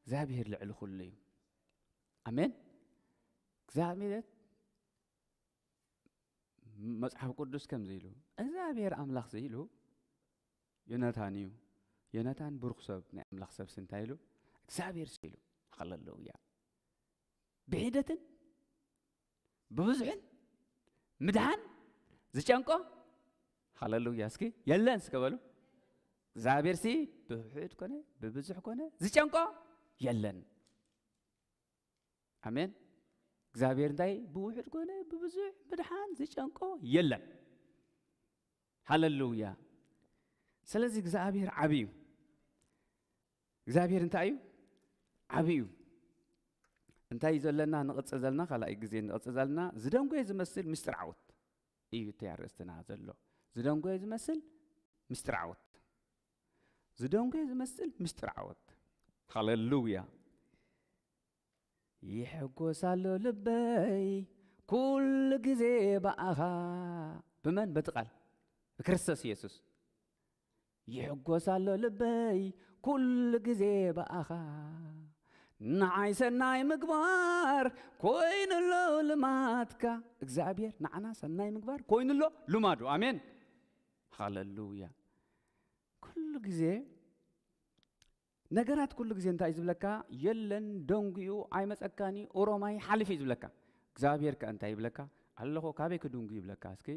እግዚኣብሔር ልዕሊ ኩሉ እዩ። ኣሜን። እግዚኣብሔር፣ መጽሓፍ ቅዱስ ከምዚ ኢሉ፣ እግዚኣብሔር ኣምላኽ ኢሉ ዮናታን እዩ። ዮናታን ብሩኽ ሰብ፣ ናይ ኣምላኽ ሰብሲ እንታይ ኢሉ? እግዚኣብሔር ኢሉ። ሃሌሉያ። ብሒደትን ብብዙሕን ምድሓን ዝጨንቆ፣ ሃሌሉያ፣ እስኪ የለን እስከ በሉ። እግዚኣብሔርሲ ብውሑድ ኮነ ብብዙሕ ኮነ ዝጨንቆ የለን። ኣሜን። እግዚኣብሔር እንታይ ብውሑድ ኮነ ብብዙሕ ምድሓን ዝጨንቆ የለን። ሃሌሉያ። ስለዚ እግዚኣብሔር ዓብዪ እዩ። እግዚኣብሔር እንታይ እዩ? ዓብዪ እዩ። እንታይ እዩ ዘለና? ንቕጽል ዘለና፣ ካልኣይ ግዜ ንቕጽል ዘለና፣ ዝደንጎየ ዝመስል ምስጢር ዓወት እዩ እቲ ኣርእስትና ዘሎ። ዝደንጎየ ዝመስል ምስጢር ዓወት። ዝደንጎየ ዝመስል ምስጢር ዓወት። ሃሌሉያ። ይሕጎስ ኣሎ ልበይ ኩሉ ግዜ ብኣኻ። ብመን? በቲ ቃል፣ ብክርስቶስ የሱስ። ይሕጎስ ኣሎ ልበይ ኩሉ ግዜ ብኣኻ። ንዓይ ሰናይ ምግባር ኮይኑ ኣሎ ልማድካ። እግዚኣብሔር ንዓና ሰናይ ምግባር ኮይኑ ኣሎ ልማዱ። ኣሜን። ሃሌሉያ። ኩሉ ግዜ ነገራት ኩሉ ግዜ እንታይ እዩ ዝብለካ? የለን፣ ደንጉዩ፣ ኣይመጸካን እዩ፣ ኦሮማይ ሓልፍ እዩ ዝብለካ። እግዚኣብሔር ከ እንታይ ይብለካ? ኣለኹ፣ ካበይ ክድንጉ ይብለካ። እስኪ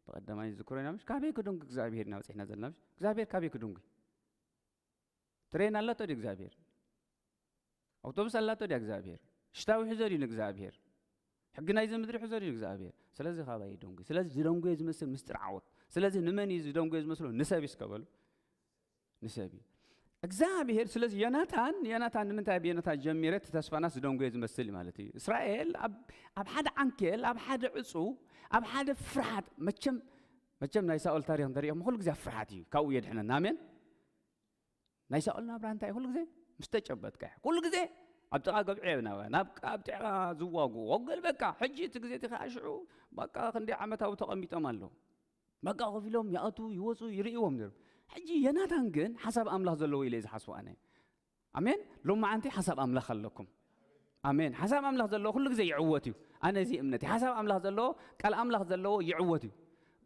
ብቐዳማይ ዝዝክሮ ኢና፣ ምሽ? ካበይ ክድንጉ እግዚኣብሔር ኢና በጺሕና ዘለና፣ ምሽ? እግዚኣብሔር ካበይ ክድንጉ? ትሬን ኣላቶ ድዩ እግዚኣብሔር? ኣውቶቡስ ኣላቶ ድዩ እግዚኣብሔር? ሽታዊ ሒዞ ድዩ ንእግዚኣብሔር? ሕጊ ናይዚ ምድሪ ሒዞ ድዩ ንእግዚኣብሔር? ስለዚ ካባይ ይደንጉ። ስለዚ ዝደንጉየ ዝመስል ምስጢር ዓወት። ስለዚ ንመን እዩ ዝደንጉየ ዝመስሎ? ንሰብ እዩ እስከ በሉ። ንሰብ እዩ። እግዚኣብሔር፣ ስለዚ ዮናታን፣ ዮናታን ንምንታይ ኣብ ዮናታን ጀሚረ? እቲ ተስፋናስ ዝደንጎየ ዝመስል እዩ ማለት እዩ። እስራኤል ኣብ፣ ኣብ ሓደ ዓንኬል፣ ኣብ ሓደ ዕጹ፣ ኣብ ሓደ ፍርሃት፣ መቸም፣ መቸም ናይ ሳኦል ታሪኽ እንተሪእኹም ኩሉ ግዜ ኣብ ፍርሃት እዩ፣ ካብኡ የድሕነና። ኣሜን። ናይ ሳኦል ናብራ እንታይ እዩ? ኩሉ ግዜ ምስ ተጨበጥካ እዩ። ኩሉ ግዜ ኣብ ጥቓ ገብዒ ናብራ፣ ናብ፣ ኣብ ጥቓ ዝዋጉ ወገል በቃ፣ ሕጂ እቲ ግዜ እቲ ከዓ ሽዑ በቃ ክንደይ ዓመታዊ ተቐሚጦም ኣለዉ። በቃ ኮፍ ኢሎም ይኣቱ፣ ይወፁ፣ ይርእዎም ነይሮም። ሕጂ ዮናታን ግን ሓሳብ ኣምላኽ ዘለዎ ኢለ እየ ዝሓስቦ ኣነ። ኣሜን። ሎማዓንቲ ሓሳብ ኣምላኽ ኣለኩም። ኣሜን። ሓሳብ ኣምላኽ ዘለዎ ኩሉ ግዜ ይዕወት እዩ። ኣነ እዚ እምነት እዩ። ሓሳብ ኣምላኽ ዘለዎ፣ ቃል ኣምላኽ ዘለዎ ይዕወት እዩ።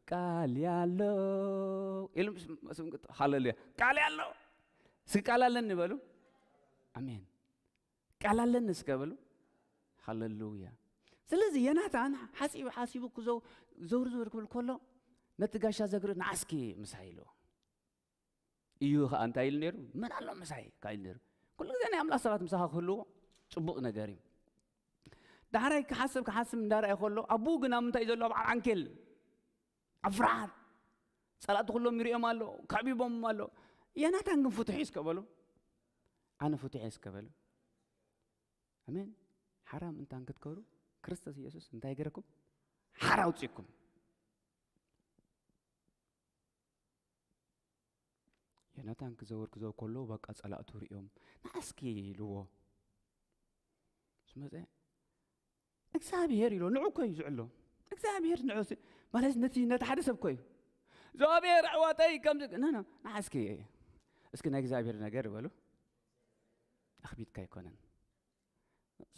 ቃል ያለው ኢሉ ምስ፣ ምስ፣ ሃሌሉያ። ቃል ያለው። እስኪ ቃል ኣለኒ በሉ። ኣሜን። ቃል ኣለኒ እስከ በሉ። ሃሌሉያ። ስለዚ ዮናታን ሓሲቡ ሓሲቡ ክዘው-፣ ዘውር ዘውር ክብል ከሎ ነቲ ጋሻ ዘግሪ ንዓስኪ ምሳይ ኢሉ። እዩ ኸኣ እንታይ ኢሉ ነይሩ? መን ኣሎ ምሳይ? ካብ ኢሉ ነይሩ። ኩሉ ግዜ ናይ ኣምላኽ ሰባት ምሳኻ ክህልዎ ጽቡቕ ነገር እዩ። ዳሕራይ ክሓስብ ክሓስብ እንዳረኣየ ከሎ ኣቦኡ ግን ኣብ ምንታይ እዩ ዘሎ? ኣብ ዓንኬል፣ ኣብ ፍርሃት። ጸላእቲ ኩሎም ይርእዮም ኣሎ፣ ከቢቦም ኣሎ። ዮናታን ግን ፍቱሕ እዩ እስከ በሉ። ኣነ ፍቱሕ እየ እስከ በሉ። ኣሜን። ሓራ ምእንታን ክትከብሩ ክርስቶስ ኢየሱስ እንታይ ገረኩም? ሓራ ኣውጺእኩም። ዮናታን ክዘውር ክዘውር ከሎ በቃ ጸላእቱ ርእዮም፣ "ንዓ እስኪ" ኢልዎ። ምስ መጸ፣ "እግዚኣብሔር" ኢሎ፣ ንዑ እኮ እዩ ዝዕሎ። እግዚኣብሔር ንዑ ሲ-፣ ማለት ነቲ፣ ነቲ ሓደ ሰብ እኮ እዩ። "እግዚኣብሔር ኣሕዋተይ ከምዚ፣ ና፣ ና፣ ንዓ እስኪ፣ እስኪ ናይ እግዚኣብሔር ነገር" በሉ። ኣኽቢድካ ኣይኮነን።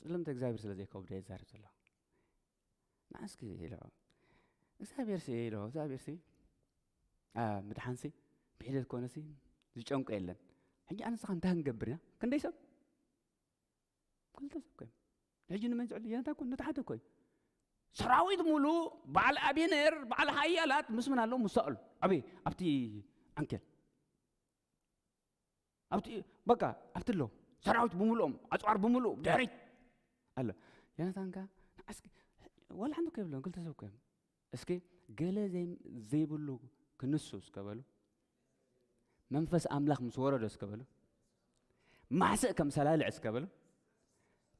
ስለምንታይ እግዚኣብሔር ስለ ዘይከብዶ እየ ዝዛረብ ዘለኹ። ንዓ እስኪ ኢሎ። እግዚኣብሔር ሲ ኢሎ፣ እግዚኣብሔር ሲ፣ ኣ፣ ምድሓን ሲ፣ ብሒደት ኮነ ሲ፣ ዝጨንቆ የለን። ሕጂ ኣነ ንስኻ እንታይ ክንገብር ኢና? ክንደይ ሰብ? ክልተ ሰብ እኮ እዮም። ሕጂ ንመን ዝዕሉ? ዮናታን እኮ ነቲ ሓደ እኮ እዩ። ሰራዊት ሙሉ፣ በዓል ኣቤኔር፣ በዓል ሓያላት ምስ መን ኣለዉ? ምስ ሳኦል። ኣበይ? ኣብቲ ዓንኬል። ኣብቲ፣ በቃ፣ ኣብቲ ኣሎ። ሰራዊት ብምልኦም፣ ኣጽዋር ብምልኡ፣ ድሕሪት ኣሎ። ዮናታን ከኣ፣ ንዓ እስኪ፣ ዋላ ሓንቲ እኮ የብሎም፣ ክልተ ሰብ እኮ እዮም። እስኪ፣ ገለ ዘይ-፣ ዘይብሉ ክንሱ እስከ በሉ። መንፈስ ኣምላኽ ምስ ወረዶ እስከ በሉ። ማሕስእ ከም ሰላልዕ እስከ በሉ።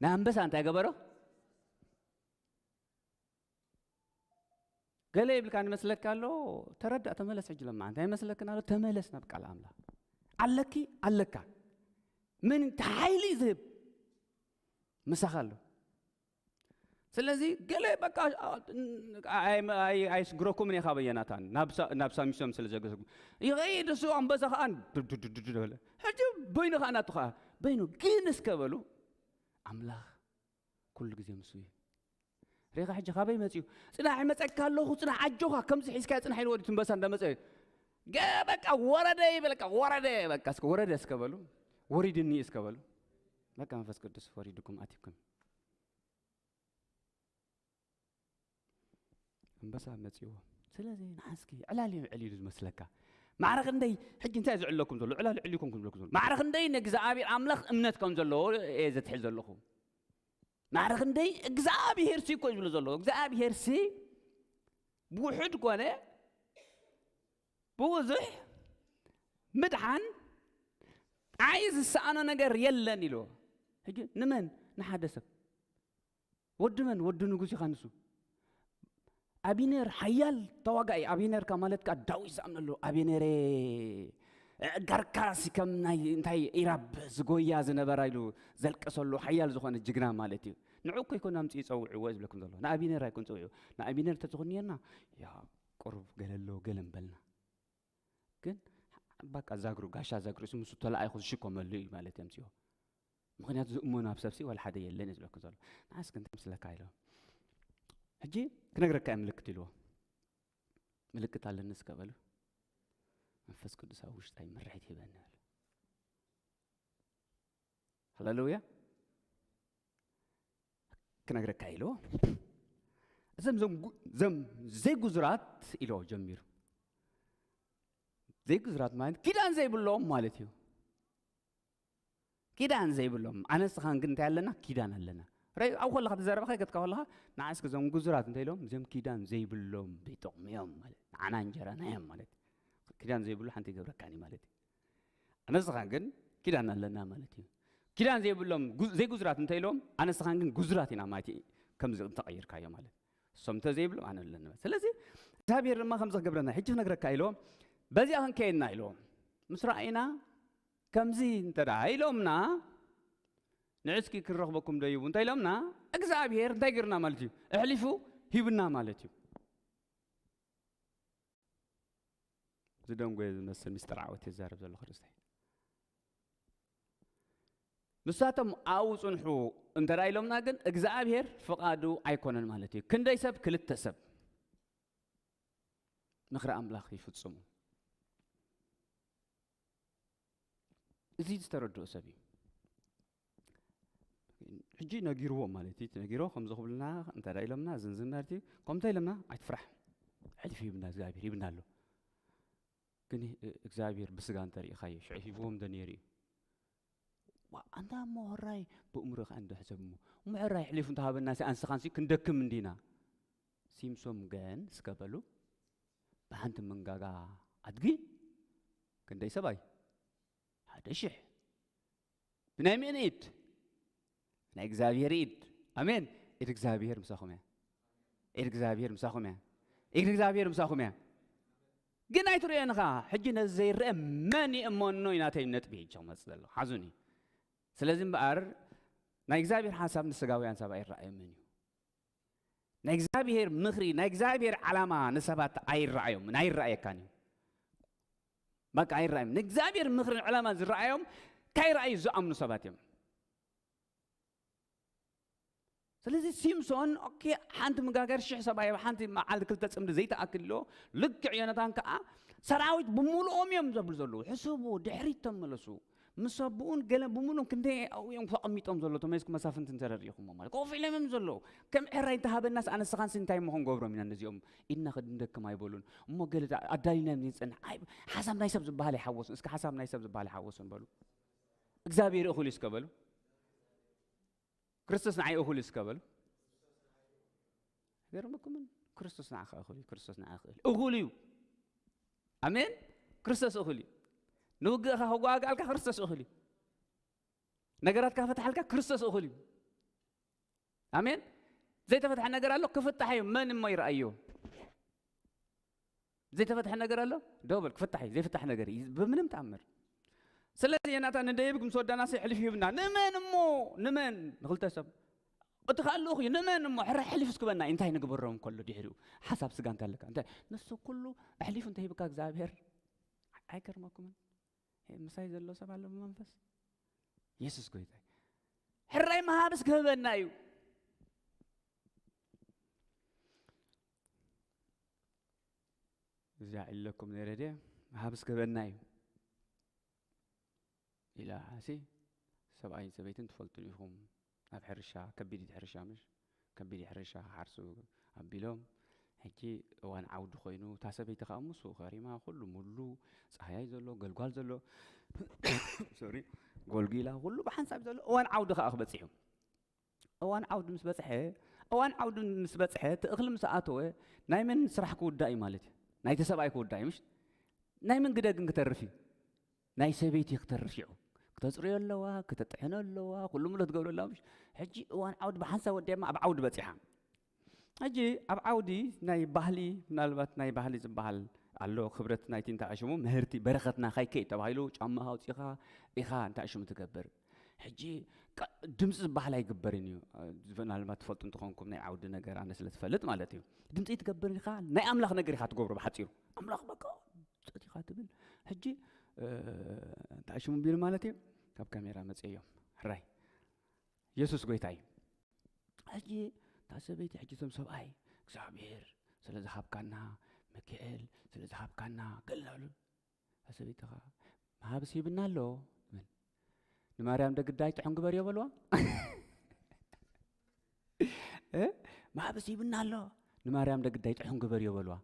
ንኣንበሳ እንታይ ገበሮ? ገለ ይብልካ ንመስለካ ኣሎ፣ ተረዳእ፣ ተመለስ። ሕጂ ለማ እንታይ ይመስለክን ኣሎ? ተመለስ ናብ ቃል ኣምላኽ። ኣለኪ፣ ኣለካ። ምን ሓይሊ ዝህብ ምሳኻ ኣሎ። ስለዚ ገለ በቃ፣ ኣይ-፣ ኣይ-፣ ኣይስግረኩምን እየ ካብ ዮናታን፣ ናብ ሳ-፣ ናብ ሳሚሶም ስለ ዘገሰኩም። ይኸይድ እሱ ኣንበሳ ኸኣ ዱዱዱዱ በለ። ሕጂ በይኑ ኸኣ ናቱ ኸኣ በይኑ ግን እስከ በሉ ኣምላኽ ኩሉ ግዜ ምስ እዩ። ሬኻ ሕጂ ካበይ መፅዩ? ፅናሕ ይመፀካ ኣለኹ፣ ፅናሕ ኣጆኻ፣ ከምዚ ሒዝካ ፅናሕ ኢልዎ ድዩ ትንበሳ እንዳመፀ? ገ በቃ ወረደ ይበለካ፣ ወረደ በቃ፣ እስከ ወረደ እስከ በሉ፣ ወሪድኒ እስከ በሉ። በቃ መንፈስ ቅዱስ ወሪድኩም ኣትኩም። ኣንበሳ መፂዎ። ስለዚ ንሓስኪ ዕላል እዩ ዕል እዩ ዝመስለካ። ማዕረ ክንደይ ሕጂ እንታይ ዝዕለኩም ዘሎ? ዕላል ዕል ይኮንኩም ዝብለኩም ዘሎ። ማዕረ ክንደይ ንእግዚኣብሔር ኣምላኽ እምነት ከም ዘለዎ እየ ዘትሕዝ ዘለኹ። ማዕረ ክንደይ እግዚኣብሔር ሲ እኮ እዩ ዝብሎ ዘሎ። እግዚኣብሔር ሲ ብውሑድ ኮነ ብብዙሕ ምድሓን ዓይ ዝሰኣኖ ነገር የለን ኢልዎ። ሕጂ ንመን? ንሓደ ሰብ። ወዲ መን? ወዲ ንጉስ ኢኻ ንሱ። ኣቢነር ሓያል ተዋጋኢ። ኣቢነር ካ ማለት ካ ዳዊት ዝኣምነሉ። ኣቢነሬ፣ ጋርካሲ ከም ናይ እንታይ ኢራብ ዝጎያ ዝነበራ ኢሉ ዘልቀሰሉ ሓያል ዝኾነ ጅግና ማለት እዩ። ንዑ እኮ ይኮን ኣምፅኡ ፀውዕዎ ዝብለኩም ዘሎ። ንኣቢነር ኣይኮን ፀውዕዎ። ንኣቢነር ተዝኾን ነርና፣ ያ ቁሩብ ገለ ኣለዎ ገለ ምበልና። ግን በቃ ዛግሩ፣ ጋሻ ዛግሩ፣ እሱ ምስ ተለኣይኹ ዝሽከመሉ እዩ ማለት የምፅኦ። ምኽንያቱ ዝእመኑ ኣብ ሰብሲ ዋላ ሓደ የለን እዩ ዝብለኩም ዘሎ። ንዓስ ክንተ ምስለካ ኢሎ። ሕጂ ክነግረካ እየ ምልክት ኢልዎ። ምልክት ኣለኒ እስከ በሉ። መንፈስ ቅዱስ ኣብ ውሽጣይ ምርሒት ሂበኒ በሉ። ሃሌሉያ። ክነግረካ ኢልዎ። እዞም ዘም-፣ ዘም-፣ ዘይጉዙራት ኢልዎ ጀሚሩ። ዘይጉዙራት ማለት ኪዳን ዘይብሎም ማለት እዩ። ኪዳን ዘይብሎም። ኣነ ንስኻን ግን እንታይ ኣለና? ኪዳን ኣለና። ረ-፣ ኣብ ከለኻ ትዛረባ ከይገጥካ ከለኻ፣ ንዓ እስኪ እዞም ጉዙራት እንታይ ኢሎም? እዚኦም ኪዳን ዘይብሎም ዘይጠቕሙ እዮም ማለት። ንዓና እንጀራና እዮም ማለት። ኪዳን ዘይብሉ ሓንቲ ይገብረካኒ ማለት እዩ። ኣነ ንስኻን ግን ኪዳን ኣለና ማለት እዩ። ኪዳን ዘይብሎም ጉ-፣ ዘይጉዙራት እንታይ ኢሎም? ኣነ ንስኻን ግን ጉዙራት ኢና ማለት እዩ። ከምዚ እንተቐይርካዮ ማለት። እሶም እንተ ዘይብሎም ኣነ ኣለና። ስለዚ እግዚኣብሔር ድማ ከምዚ ክገብረና። ሕጂ ክነግረካ ኢልዎ፣ በዚኣ ክንከየድና ኢልዎ። ምስ ረኣይና ከምዚ እንተ ደኣ ኢሎምና፣ ንዕስኪ ክንረኽበኩም ዶ ይቡ እንታይ ኢሎምና፣ እግዚኣብሔር እንታይ ገይርና ማለት እዩ? ኣሕሊፉ ሂብና ማለት እዩ። ዝደንጎየ ዝመስል ምስጢር ዓወት ይዛረብ ዘሎ ክርስታይ። ንሳቶም ኣብኡ ጽንሑ እንተ ደኣ ኢሎምና ግን እግዚኣብሔር ፍቓዱ ኣይኮነን ማለት እዩ። ክንደይ ሰብ? ክልተ ሰብ። ምኽሪ ኣምላኽ ይፍጽሙ። እዚ ዝተረድኦ ሰብ እዩ። ሕጂ ነጊርዎ ማለት እዩ። ነጊሮ ከምዚ ክብልና እንተ ደኣ ኢሎምና፣ እዚ ንዝመርቲ ከምታ ኢሎምና፣ ኣይትፍራሕ። ሕልፊ ሂብና እግዚኣብሔር፣ ሂብና ኣሎ። ግን እ-፣ እግዚኣብሔር ብስጋ እንተ ርኢኻዮ፣ ሽዑ ሂብዎም ዶ ነይሩ እዩ? ዋ፣ ኣንታ እሞ ሕራይ ብእምሮ ከኣ እንዶ ሕሰብ እሞ። እሞ ሕራይ ኣሕሊፉ እንተሃበና ሲ ኣንስኻን ሲ ክንደክም እንዲና። ሲምሶም ግን እስከ በሉ፣ ብሓንቲ መንጋጋ ኣድጊ ክንደይ ሰብኣይ? ሓደ ሽሕ። ብናይ መን ኢድ? ናይ እግዚኣብሔር ኢድ። ኣሜን። ኢድ እግዚኣብሔር ምሳኹም እያ። ኢድ እግዚኣብሔር ምሳኹም እያ። ኢድ እግዚኣብሔር ምሳኹም እያ። ግን ኣይትርእዮን ኢኻ። ሕጂ ነዚ ዘይረአ መን ይእመኖ እዩ ናተይ ነጥቢ ሕጂ ክመጽእ ዘሎ። ሓዙኒ። ስለዚ እምበኣር ናይ እግዚኣብሔር ሓሳብ ንስጋውያን ሰብ ኣይረኣዮምን እዩ። ናይ እግዚኣብሔር ምኽሪ፣ ናይ እግዚኣብሔር ዓላማ ንሰባት ኣይረኣዮም፣ ኣይረኣየካን እዩ። በቃ ኣይረኣዮም። ንእግዚኣብሔር ምኽርን ዕላማን ዝረኣዮም ካይረኣዩ ዝኣምኑ ሰባት እዮም። ስለዚ ሲምሶን፣ ኦኬ፣ ሓንቲ መጋገር ሽሕ ሰብኣይ ኣብ ሓንቲ መዓልቲ ክልተ ጽምዲ ዘይተኣክል ኣሎ። ልክዕ ዮናታን ከኣ ሰራዊት ብምሉኦም እዮም ዘብሉ ዘለዉ። ሕሰቡ፣ ድሕሪት ተመለሱ። ምስ ኣቦኡን ገለ ብምሉኦም ክንደይ ኣብኡ እዮም ተቐሚጦም ዘለዉ፣ ተመሊስኩም መሳፍንቲ እንተ ርኢኹሞ ማለት። ኮፍ ኢሎም እዮም ዘለዉ። ከም ዕራይ እንተሃበናስ ኣነ ንስኻንስ እንታይ እሞ ክንገብሮም ኢና ነዚኦም? ኢድና ክንደክም ኣይበሉን። እሞ ገለ ዳ-፣ ኣዳሊናዮም ንጸንሕ። ኣይ፣ ሓሳብ ናይ ሰብ ዝበሃል ኣይሓወሱን። እስከ ሓሳብ ናይ ሰብ ዝበሃል ኣይሓወሱን በሉ። እግዚኣብሔር እኹል እዩ እስከ በሉ። ክርስቶስ ንዓይ እኹል እዩ እስከ በሉ። ገርመኩምን? ክርስቶስ ንዓኻ እኹል እዩ። ክርስቶስ ንዓኻ እኹል እዩ። እኹል እዩ። ኣሜን። ክርስቶስ እኹል እዩ። ንውግእኻ ከጓግኣልካ ክርስቶስ እኹል እዩ። ነገራትካ ፈትሓልካ ክርስቶስ እኹል እዩ። ኣሜን። ዘይተፈትሐ ነገር ኣሎ፣ ክፍታሕ እዩ። መን እሞ ይረኣዮ? ዘይተፈትሐ ነገር ኣሎ? ደው በል፣ ክፍታሕ እዩ። ዘይፍታሕ ነገር እዩ። ብምንም ተኣምር። ስለዚ ዮናታን ንደይብ ምስ ወዳና ሲ ሕልፍ ይህብና። ንመን እሞ? ንመን? ንኽልተ ሰብ። እቲ ካልእ እዩ። ንመን እሞ? ሕረ ሕልፍ እስክበና፣ እንታይ ንግበሮም ከሎ ድሕሪኡ? ሓሳብ ስጋ እንታይ ኣለካ? እንታይ? ንሱ ኩሉ ኣሕሊፉ እንተሂብካ እግዚኣብሔር፣ ኣይገርመኩምን? ሄ፣ ምሳይ ዘሎ ሰብ ኣሎ ብመንፈስ? የሱስ ጎይታ እዩ። ሕራይ መሃብስ ክህበና እዩ። እዚኣ ኢለኩም ነይረ ድየ? መሃብስ ክህበና እዩ ኢላ። ሲ ሰብኣይን ሰበይትን ትፈልጡ ኢኹም። ኣብ ሕርሻ፣ ከቢድ እዩ ሕርሻ፣ ምሽ ከቢድ እዩ ሕርሻ፣ ሓርሱ ኣቢሎም። ሕጂ እዋን ዓውዲ ኮይኑ፣ እታ ሰበይቲ ከዓ ምስ ከሪማ፣ ኩሉ ሙሉ፣ ፃህያይ ዘሎ፣ ገልጓል ዘሎ፣ ሶሪ፣ ጎልጊላ፣ ኩሉ ብሓንሳብ ዘሎ፣ እዋን ዓውዲ ከዓ ክበፅሕ እዩ። እዋን ዓውዲ ምስ በፅሐ፣ እዋን ዓውዲ ምስ በፅሐ፣ እቲ እኽሊ ምስ ኣተወ፣ ናይ መን ስራሕ ክውዳእ እዩ ማለት እዩ? ናይቲ ሰብኣይ ክውዳእ እዩ፣ ምሽ? ናይ መን ግደ ግን ክተርፍ እዩ? ናይ ሰበይቲ ክተርፍ እዩ። ክተፅርዮ ኣለዋ፣ ክተጥሕኖ ኣለዋ፣ ኩሉ ምሎ ትገብሮ ኣለዋ፣ ምሽ? ሕጂ እዋን ዓውዲ ብሓንሳብ ወዲያ ኣብ ዓውዲ በፂሓ። ሕጂ ኣብ ዓውዲ ናይ ባህሊ፣ ምናልባት ናይ ባህሊ ዝበሃል ኣሎ፣ ክብረት ናይቲ እንታይ ሽሙ፣ ምህርቲ በረኸትና ካይከይ ተባሂሉ፣ ጫማኻ ኣውፂኻ ኢኻ እንታይ ሽሙ ትገብር። ሕጂ ቃ-፣ ድምፂ ዝበሃል ኣይግበርን እዩ። ምናልባት ትፈልጡ እንትኾንኩም ናይ ዓውዲ ነገር ኣነ ስለ ትፈልጥ ማለት እዩ። ድምፂ ትገብር ኢኻ፣ ናይ ኣምላኽ ነገር ኢኻ ትገብሮ ብሓፂሩ። ኣምላኽ በቃ ጸጥ ኢኻ ትብል። ሕጂ፣ እ፣ እንታይ ሽሙ ቢሉ ማለት እዩ? ካብ ካሜራ መፅእ እዮም። ሕራይ። የሱስ ጎይታ እዩ። ሕጂ እታ ሰበይቲ ሕጂ እቶም ሰብኣይ እግዚኣብሔር ስለ ዝሃብካና፣ ሚካኤል ስለ ዝሃብካና ገለ እናበሉ፣ እታ ሰበይቲ ኸዓ መሃብስ ሂብና ኣሎ። ምን? ንማርያም ደግዳይ ጥሑን ግበርዮ በልዋ። እ? መሃብስ ሂብና ኣሎ። ንማርያም ደግዳይ ጥሑን ግበርዮ በልዋ።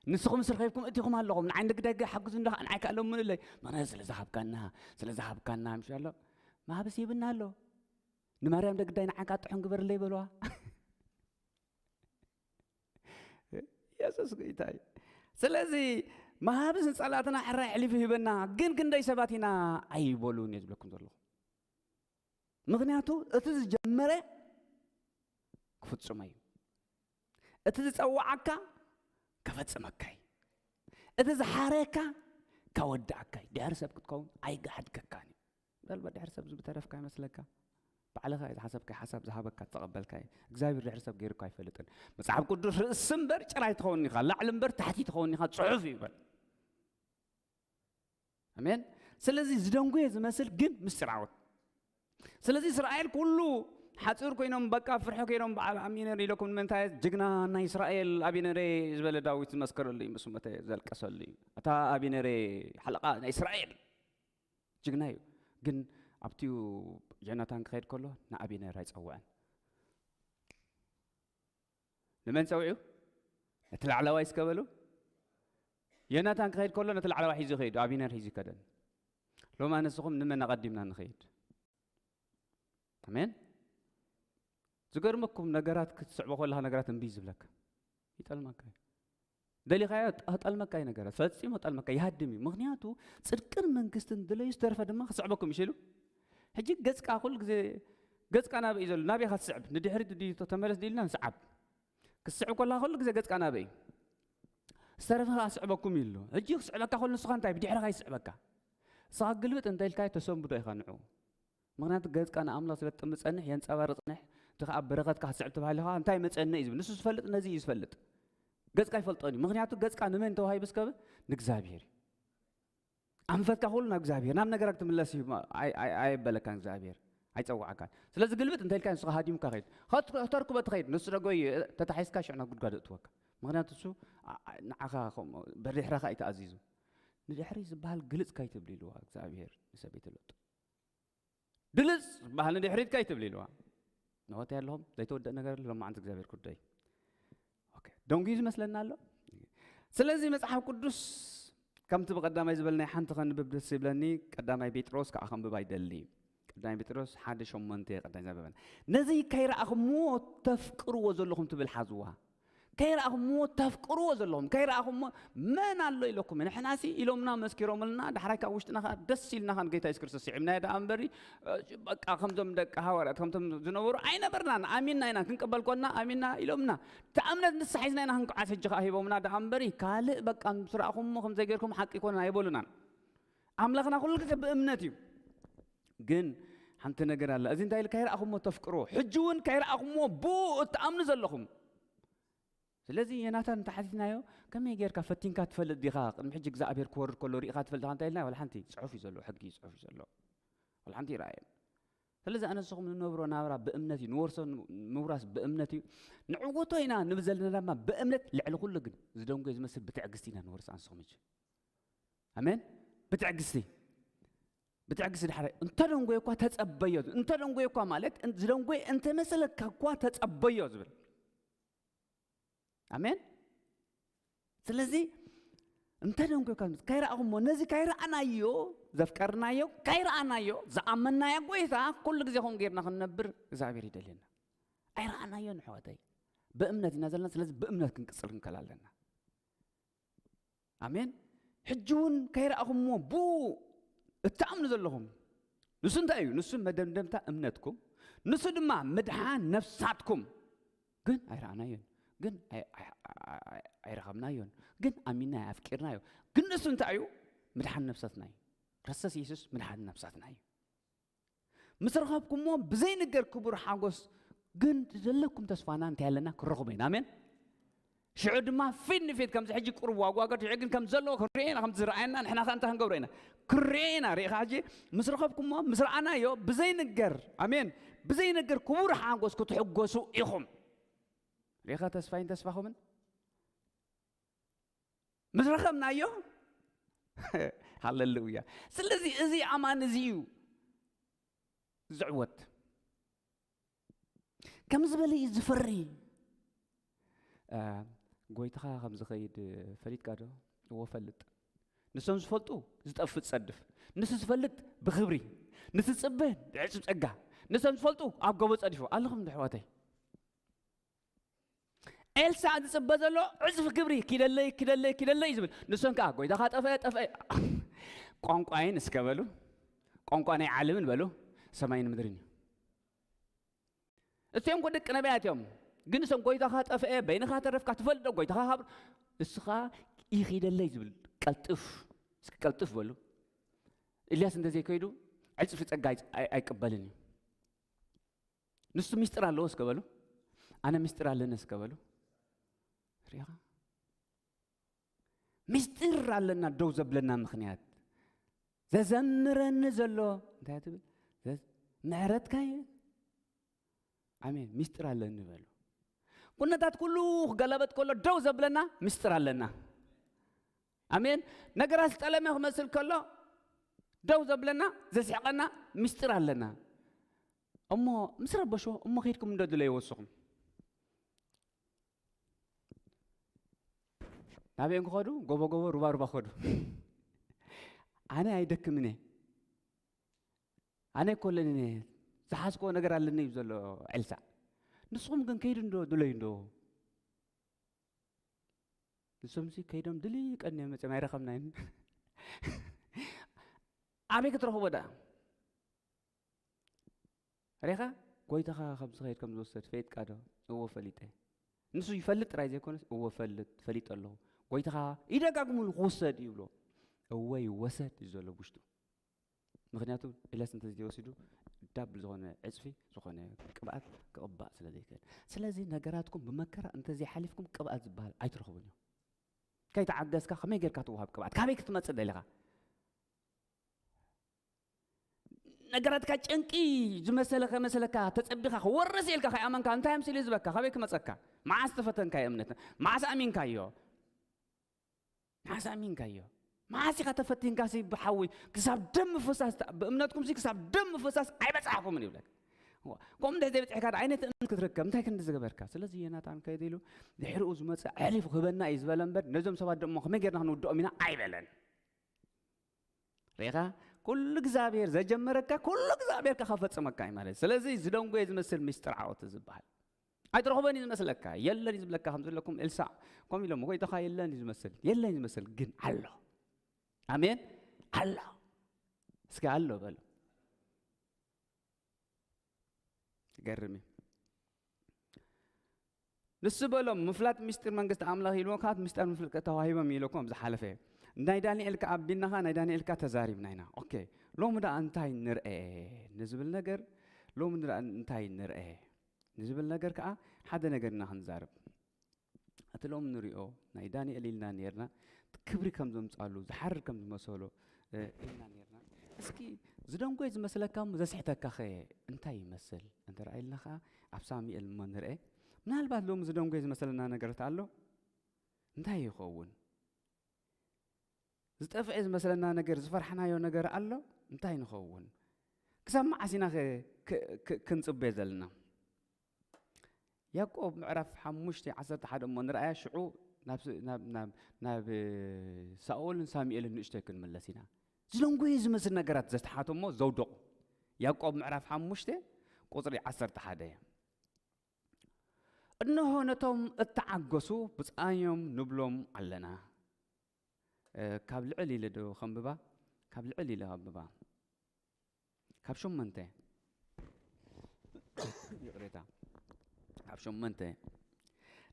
ንስኹም ስርኸይብኩም እቲኹም ኣለኹም። ንዓይ ደግዳይ ሓግዙ እንዳ ንዓይ ከኣ ለምኑለይ። ምኽንያቱ ስለ ዝሃብካና፣ ስለ ዝሃብካና ምሽ ኣሎ። መሃብስ ሂብና ኣሎ። ንማርያም ደግዳይ ንዓይ ከኣ ጥሑን ግበርለይ በልዋ። የሱስ ጎይታ እዩ። ስለዚ መሃብስ ንጸላእትና ሕራይ ኣሕሊፉ ሂበና፣ ግን ክንደይ ሰባት ኢና ኣይበሉን እየ ዝብለኩም ዘለኹ። ምኽንያቱ እቲ ዝጀመረ ክፍጽሞ እዩ። እቲ ዝጸውዓካ ከፈጽመካ እዩ። እቲ ዝሓረየካ ከወድኣካ እዩ። ድሕሪ ሰብ ክትከውን ኣይግሓድከካን እዩ። ምናልባት ድሕሪ ሰብ ዝተረፍካ ይመስለካ። ባዕልኻ እዩ ዝሓሰብካዮ ሓሳብ ዝሃበካ ዝተቐበልካዮ። እግዚኣብሔር ድሕሪ ሰብ ገይሩካ ኣይፈልጥን። መጽሓፍ ቅዱስ ርእሲ እምበር ጭራይ ትኸውን ኢኻ፣ ላዕሊ እምበር ታሕቲ ትኸውን ኢኻ፣ ጽሑፍ እዩ ይበል። ኣሜን። ስለዚ ዝደንጉየ ዝመስል ግን ምስጢራዊ። ስለዚ እስራኤል ኩሉ ሓፂር ኮይኖም በቃ ፍርሒ ኮይኖም በዓል ኣቢነር ኢለኩም ንምንታይ ጅግና ናይ እስራኤል ኣቢነሬ ዝበለ ዳዊት ዝመስከረሉ እዩ፣ ምስ ሞተ ዘልቀሰሉ እዩ። እታ ኣቢነሬ ሓለቓ ናይ እስራኤል ጅግና እዩ። ግን ኣብቲኡ ዮናታን ክኸይድ ከሎ ንኣቢነር ኣይፀውዐን። ንመን ፀዊዑ? ነቲ ላዕለዋይ እስከ በሉ። ዮናታን ክኸይድ ከሎ ነቲ ላዕለዋይ ሒዙ ይኸይድ፣ ኣቢነር ሒዙ ይከደን። ሎማ ንስኹም ንመን ኣቐዲምና ንኸይድ? ኣሜን። ዝገርመኩም ነገራት ክትስዕቦ ከለኻ ነገራት እምቢ ዝብለካ ይጠልመካ እዩ። ደሊኻዮ ጠልመካ እዩ ነገራት፣ ፈጺሙ ጠልመካ ይሃድም እዩ። ምኽንያቱ ጽድቅን መንግስትን ድለዩ ዝተረፈ ድማ ክስዕበኩም ይሽሉ። ሕጂ ገጽካ ኩሉ ግዜ ገጽካ ናበይ እዩ ዘሎ? ናበይ ኢኻ ትስዕብ? ንድሕሪት ድዩ ተመለስ ድኢልና ንስዓብ። ክስዕብ ከለኻ ኩሉ ግዜ ገጽካ ናበይ እዩ? ዝተረፈ ከኣ ስዕበኩም እዩ ኣሎ። ሕጂ ክስዕበካ ከሎ ንስኻ እንታይ ብድሕርኻ ይስዕበካ? ንስኻ ግልብጥ እንተ ኢልካዮ ተሰንብዶ ኢኻ ንዕኡ። ምኽንያቱ ገጽካ ንኣምላኽ ስለ ትጥምት ጸንሕ የንጸባርቕ ጸንሕ፣ እቲ ኸኣ በረኸትካ ክትስዕብ ተባሂልኻ እንታይ መጸኒ እዩ ዝብል። ንሱ ዝፈልጥ ነዚ እዩ ዝፈልጥ። ገጽካ ይፈልጦን እዩ። ምኽንያቱ ገጽካ ንመን ተዋሂቡ እስከ ንእግዚኣብሔር እዩ። ኣንፈትካ ኩሉ ናብ እግዚኣብሔር፣ ናብ ነገራ ክትምለስ እዩ። ኣይ-፣ ኣይ-፣ ኣየበለካን እግዚኣብሔር፣ ኣይጸውዓካን። ስለዚ ግልብጥ እንተ ኢልካ ንስኻ ሃዲምካ ኸይድ። ኸት-፣ ከተርክቦ ትኸይድ። ንሱ ደጎ እዩ፣ ተታሒዝካ ሽዕ ናብ ጉድጓድ እእትወካ። ምኽንያቱ እሱ ኣ-፣ ኣ-፣ ንዓኻ ኸም-፣ ብድሕረኻ እዩ ተኣዚዙ። ንድሕሪ ዝበሃል ግልጽ ከይትብል ኢልዋ እግዚኣብሔር ንሰበይቲ ሎጥ። ድልጽ ዝበሃል ንድሕሪት ከይትብል ኢልዋ። ንሆት ኣለኹም፣ ዘይተወደእ ነገር ኣሎ፣ ሎማዓንቲ እግዚኣብሔር ጉዳይ። ኦኬ፣ ደንጉዩ ዝመስለና ኣሎ። ስለዚ መጽሓፍ ቅዱስ ከምቲ ብቐዳማይ ዝበልናይ ሓንቲ ከንብብ ደስ ይብለኒ። ቀዳማይ ጴጥሮስ ከዓ ከንብብ ኣይደሊ። ቀዳማይ ጴጥሮስ ሓደ ሸሞንተ ቀዳማይ ዘንብበና። ነዚ ከይረኣኹምዎ ተፍቅርዎ ዘለኹም ትብል ሓዝዋ። ከይረኣኹምዎ ተፍቅርዎ ዘለኹም፣ ከይረኣኹምዎ መን ኣሎ ኢለኩም? ንሕናሲ ኢሎምና መስኪሮምልና፣ ዳሕራይ ካብ ውሽጥና ከዓ ደስ ኢልና ከዓ ንጌታ የሱስ ክርስቶስ ስዒብናዮ ደኣ እምበሪ፣ እ፣ በቃ ከምዞም ደቂ ሃዋርያት ከምቶም ዝነበሩ ኣይነበርናን። ኣሚንና ኢና ክንቅበል ኮንና፣ ኣሚንና ኢሎምና። እታ እምነት ንሳ ሒዝና ኢና ክንጉዓዝ ሕጂ ከዓ ሂቦምና ደኣ እምበሪ፣ ካልእ በቃ ምስ ረኣኹምዎ ከም ዘይገይርኩም ሓቂ ኣይኮነን ኣይበሉናን። ኣምላኽና ኩሉ ግዜ ብእምነት እዩ። ግን ሓንቲ ነገር ኣላ። እዚ እንታይ ኢሉ ከይረኣኹምዎ ተፍቅርዎ፣ ሕጂ እውን ከይረኣኹምዎ ብኡ እትኣምኑ ዘለኹም። ስለዚ ዮናታን እንተሓቲትናዮ፣ ከመይ ጌርካ ፈቲንካ ትፈልጥ ዲኻ? ቅድሚ ሕጂ እግዚኣብሔር ክወርድ ከሎ ርኢኻ ትፈልጥ ዲኻ? እንታይ ኢልና? ዋላ ሓንቲ ጽሑፍ እዩ ዘሎ፣ ሕጊ እዩ፣ ጽሑፍ እዩ ዘሎ። ዋላ ሓንቲ ይረኣየን። ስለዚ ኣነ ንስኹም ንነብሮ ናብራ ብእምነት እዩ፣ ንወርሶ ምውራስ ብእምነት እዩ፣ ንዕወቶ ኢና ንብል ዘለና ድማ ብእምነት። ልዕሊ ኩሉ ግን ዝደንጎ ዝመስል ብትዕግስቲ ኢና ንወርስ። ኣንስኹም እጂ ኣሜን። ብትዕግስቲ ብትዕግስቲ ድሓረ እንተደንጎየ እኳ ተጸበዮ። እንተደንጎየ እኳ ማለት ዝደንጎየ እንተመሰለካ እኳ ተጸበዮ ዝብል። ኣሜን። ስለዚ እንተደንጎየ እኳ፣ ካይረኣኹሞ፣ ነዚ ካይረኣናዮ፣ ዘፍቀርናዮ፣ ካይረኣናዮ፣ ዝኣመናዮ ጎይታ ኩሉ ግዜ ከምኡ ጌርና ክንነብር እግዚኣብሔር ይደልየና። ኣይረኣናዮን ኣሕዋተይ፣ ብእምነት ኢና ዘለና። ስለዚ ብእምነት ክንቅጽል ክንከል ኣለና። ኣሜን። ሕጂ እውን ከይረኣኹምዎ ብኡ እትኣምኑ ዘለኹም፣ ንሱ እንታይ እዩ? ንሱ መደምደምታ እምነትኩም፣ ንሱ ድማ ምድሓን ነፍሳትኩም። ግን ኣይረኣናዮን፣ ግን ኣይ- ኣይ- ኣይ- ኣይረኸብናዮን፣ ግን ኣሚንና ኣፍቂርናዮ። ግን ንሱ እንታይ እዩ? ምድሓን ነፍሳትና እዩ። ክርስቶስ የሱስ ምድሓን ነፍሳትና እዩ። ምስ ረኸብኩሞ ብዘይንገር ክቡር ሓጎስ፣ ግን ዘለኩም ተስፋና እንታይ ኣለና? ክረኽቦ ኢና። ኣሜን። ሽዑ ድማ ፊት ንፊት ከምዚ ሕጂ ቁሩብ ዋጓገር ሽዑ ግን ከም ዘለዎ ክንሪኦ ኢና፣ ከምቲ ዝረኣየና ንሕና ከ እንታይ ክንገብሮ ኢና? ክንሪኦ ኢና። ሪኢኻ ሕጂ ምስ ረኸብኩሞ ምስ ረኣናዮ ብዘይንገር፣ ኣሜን፣ ብዘይንገር ክቡር ሓጎስ ክትሕጎሱ ኢኹም። ሪኢኻ ተስፋይን ተስፋኹምን ምስ ረኸብናዮ ሃሌሉያ። ስለዚ እዚ ኣማን እዚ እዩ ዝዕወት። ከም ዝበለ እዩ ዝፈሪ። እ፣ ጎይታኻ ከም ዝኸይድ ፈሊጥካ ዶ? እዎ ፈልጥ። ንሶም ዝፈልጡ ዝጠፍእ ጸድፍ፣ ንሱ ዝፈልጥ ብኽብሪ፣ ንሱ ዝጽበ ብዕጽብ ጸጋ፣ ንሶም ዝፈልጡ ኣብ ጎቦ ጸዲፉ። ኣለኹም ዶ ኣሕዋተይ? ኤልሳዕ ዝጽበ ዘሎ ዕጽፊ ክብሪ፣ ኪደለይ ኪደለይ ኪደለይ እዩ ዝብል። ንሶም ከኣ ጎይታኻ ጠፍአ ጠፍአ። ቋንቋይን እስከ በሉ፣ ቋንቋ ናይ ዓለምን በሉ፣ ሰማይን ምድርን እዩ። እቲኦም እኮ ደቂ ነቢያት እዮም። ግን እሶም ጎይታኻ ጠፍአ፣ በይንኻ ተረፍካ፣ ትፈልጥ ዶ ጎይታኻ ካብ፣ እስኻ ይኺደለይ ዝብል ቀልጥፍ፣ እስኪ ቀልጥፍ በሉ። ኤልያስ እንተዘይከይዱ ዕጽፊ ጸጋ ኣይ- ኣይ- ኣይቅበልን እዩ። ንሱ ሚስጥር ኣለዎ እስከ በሉ። ኣነ ሚስጥር ኣለኒ እስከ በሉ። ሪኻ? ሚስጥር ኣለና ደው ዘብለና ምኽንያት። ዘዘምረኒ ዘሎ እንታይ ትብል? ዘ- ምሕረትካ እዩ። ኣሜን። ሚስጥር ኣለኒ በሉ። ኩነታት ኩሉ ክገለበጥ ከሎ ደው ዘብለና ሚስጥር ኣለና። ኣሜን። ነገራት ዝጠለመ ክመስል ከሎ ደው ዘብለና ዘስሕቐና ሚስጥር ኣለና። እሞ ምስ ረበሾ እሞ ከይድኩም እንዶ ድለይዎ እስኹም። ናበይን ክኸዱ? ጎቦ ጎቦ፣ ሩባ ሩባ ክኸዱ። ኣነ ኣይደክምን እየ። ኣነ ኣይኮለንን እየ። ዝሓዝኮ ነገር ኣለኒ እዩ ዘሎ ኤልሳዕ። ንስኹም ግን ከይዱ እንዶ ድለዩ እንዶ። ንሶምሲ ከይዶም ድሊ ቀን እዮም መፅኦም ኣይረኸብናይን። ኣበይ ክትረኽቦ ደኣ? ሪኻ? ጎይታኻ ከም ዝኸይድ ከም ዝወሰድ ፈይጥካ ዶ? እዎ ፈሊጠ። ንሱ ይፈልጥ ጥራይ ዘይኮነስ እዎ ፈልጥ፣ ፈሊጠ ኣለኹ። ጎይታኻ ይደጋግሙሉ ክውሰድ ይብሎ። እወ ይወሰድ እዩ ዘሎ ውሽጡ። ምክንያቱ ኤልያስ እንተዘይወሲዱ ዳብል ዝኾነ ዕፅፊ ዝኾነ ቅብኣት ክቕባእ ስለ ዘይክእል። ስለዚ ነገራትኩም ብመከራ እንተዘይሓሊፍኩም ቅብኣት ዝበሃል ኣይትረኽቡን እዮም። ከይተዓገዝካ ከመይ ጌርካ ትወሃብ ቅብኣት? ካበይ ክትመፅእ ደሊኻ? ነገራትካ ጨንቂ ዝመሰለ ከመሰለካ ተጸቢኻ ክወርስ ኢልካ ከይኣመንካ እንታይ ኣምሲሉ ዝበካ? ካበይ ክመጸካ? መዓስ ተፈተንካዮ እምነት? መዓስ ኣሚንካዮ? መዓስ ኣሚንካዮ? መዓስ ኢኻ ተፈቲንካ ሲ ብሓዊ ክሳብ ደም ምፍሳስ ተ-፣ ብእምነትኩም ሲ ክሳብ ደም ምፍሳስ ኣይበጻሕኩምን ይብለካ። ዋ፣ ከምኡ እንድሕር ዘይበጺሕካ ደኣ ዓይነት እምነት ክትርከብ እንታይ ክንዲ ዝገበርካ? ስለዚ ዮናታን ከይደ ኢሉ ድሕሪኡ ዝመጽእ ኣሕሊፉ ክህበና እዩ ዝበለ እምበር ነዞም ሰባት ደሞ ከመይ ጌርና ክንውድኦም ኢና ኣይበለን። ሪኢኻ? ኩሉ እግዚኣብሔር ዘጀመረካ ኩሉ እግዚኣብሔር ከ ከፈጽመካ እዩ ማለት። ስለዚ ዝደንጎየ ዝመስል ምስጢር ዓወት ዝበሃል ኣይትረኽቦን እዩ ዝመስለካ፣ የለን እዩ ዝብለካ። ከም ዘለኩም ኤልሳዕ ከምኡ ኢሎም፣ ጎይታኻ የለን እዩ ዝመስል፣ የለን እዩ ዝመስል፣ ግን ኣሎ። ኣሜን፣ ኣሎ። እስኪ ኣሎ በሉ። ይገርም እዩ። ንሱ በሎም፣ ምፍላጥ ምስጢር መንግስቲ ኣምላኽ ኢልዎም፣ ካብ ምስጢር ምፍልቀት ተዋሂቦም ኢለኩም ኣብ ዝሓለፈ። ናይ ዳንኤል ከኣ ኣቢልና ኸኣ ናይ ዳንኤል ከኣ ተዛሪብና ኢና። ኦኬ፣ ሎሚ ደኣ እንታይ ንርኤ ንዝብል ነገር፣ ሎሚ ደኣ እንታይ ንርኤ ንዝብል ነገር ከኣ ሓደ ነገር ኢና ክንዛረብ። እቲ ሎሚ ንሪኦ ናይ ዳንኤል ኢልና ኔርና፣ ክብሪ ከም ዘምጻሉ፣ ዝሓርር ከም ዝመሰሎ፣ እ፣ ኢልና ኔርና። እስኪ ዝደንጎየ ዝመስለካ እሞ ዘስሕተካ ኸ እንታይ ይመስል? እንተ ረኣይልና ኸዓ ኣብ ሳሙኤል እሞ ንርአ። ምናልባት ሎሚ ዝደንጎየ ዝመስለና ነገራት ኣሎ። እንታይ ይኸውን? ዝጠፍዐ ዝመስለና ነገር፣ ዝፈርሕናዮ ነገር ኣሎ። እንታይ ንኸውን? ክሳብ መዓስ ኢና ኸ ክ- ክ- ክንጽበዮ ዘለና? ያዕቆብ ምዕራፍ ሓሙሽተ ዓሰርተ ሓደ እሞ ንርኣያ፣ ሽዑ ናብ ስ- ናብ ናብ ናብ ሳኦልን ሳሙኤልን ንእሽተይ ክንምለስ ኢና። ዝደንጎየ ዝመስል ነገራት ዘተሓቶ እሞ ዘውደቑ። ያዕቆብ ምዕራፍ ሓሙሽተ ቁጽሪ ዓሰርተ ሓደ። እንሆ ነቶም እተዓገሱ ብጻዮም ንብሎም ኣለና። እ፣ ካብ ልዕል ኢለ ዶ ከንብባ? ካብ ልዕል ኢለ ከንብባ። ካብ ሸሞንተ። ይቕሬታ። ካብ ሸሞንተ።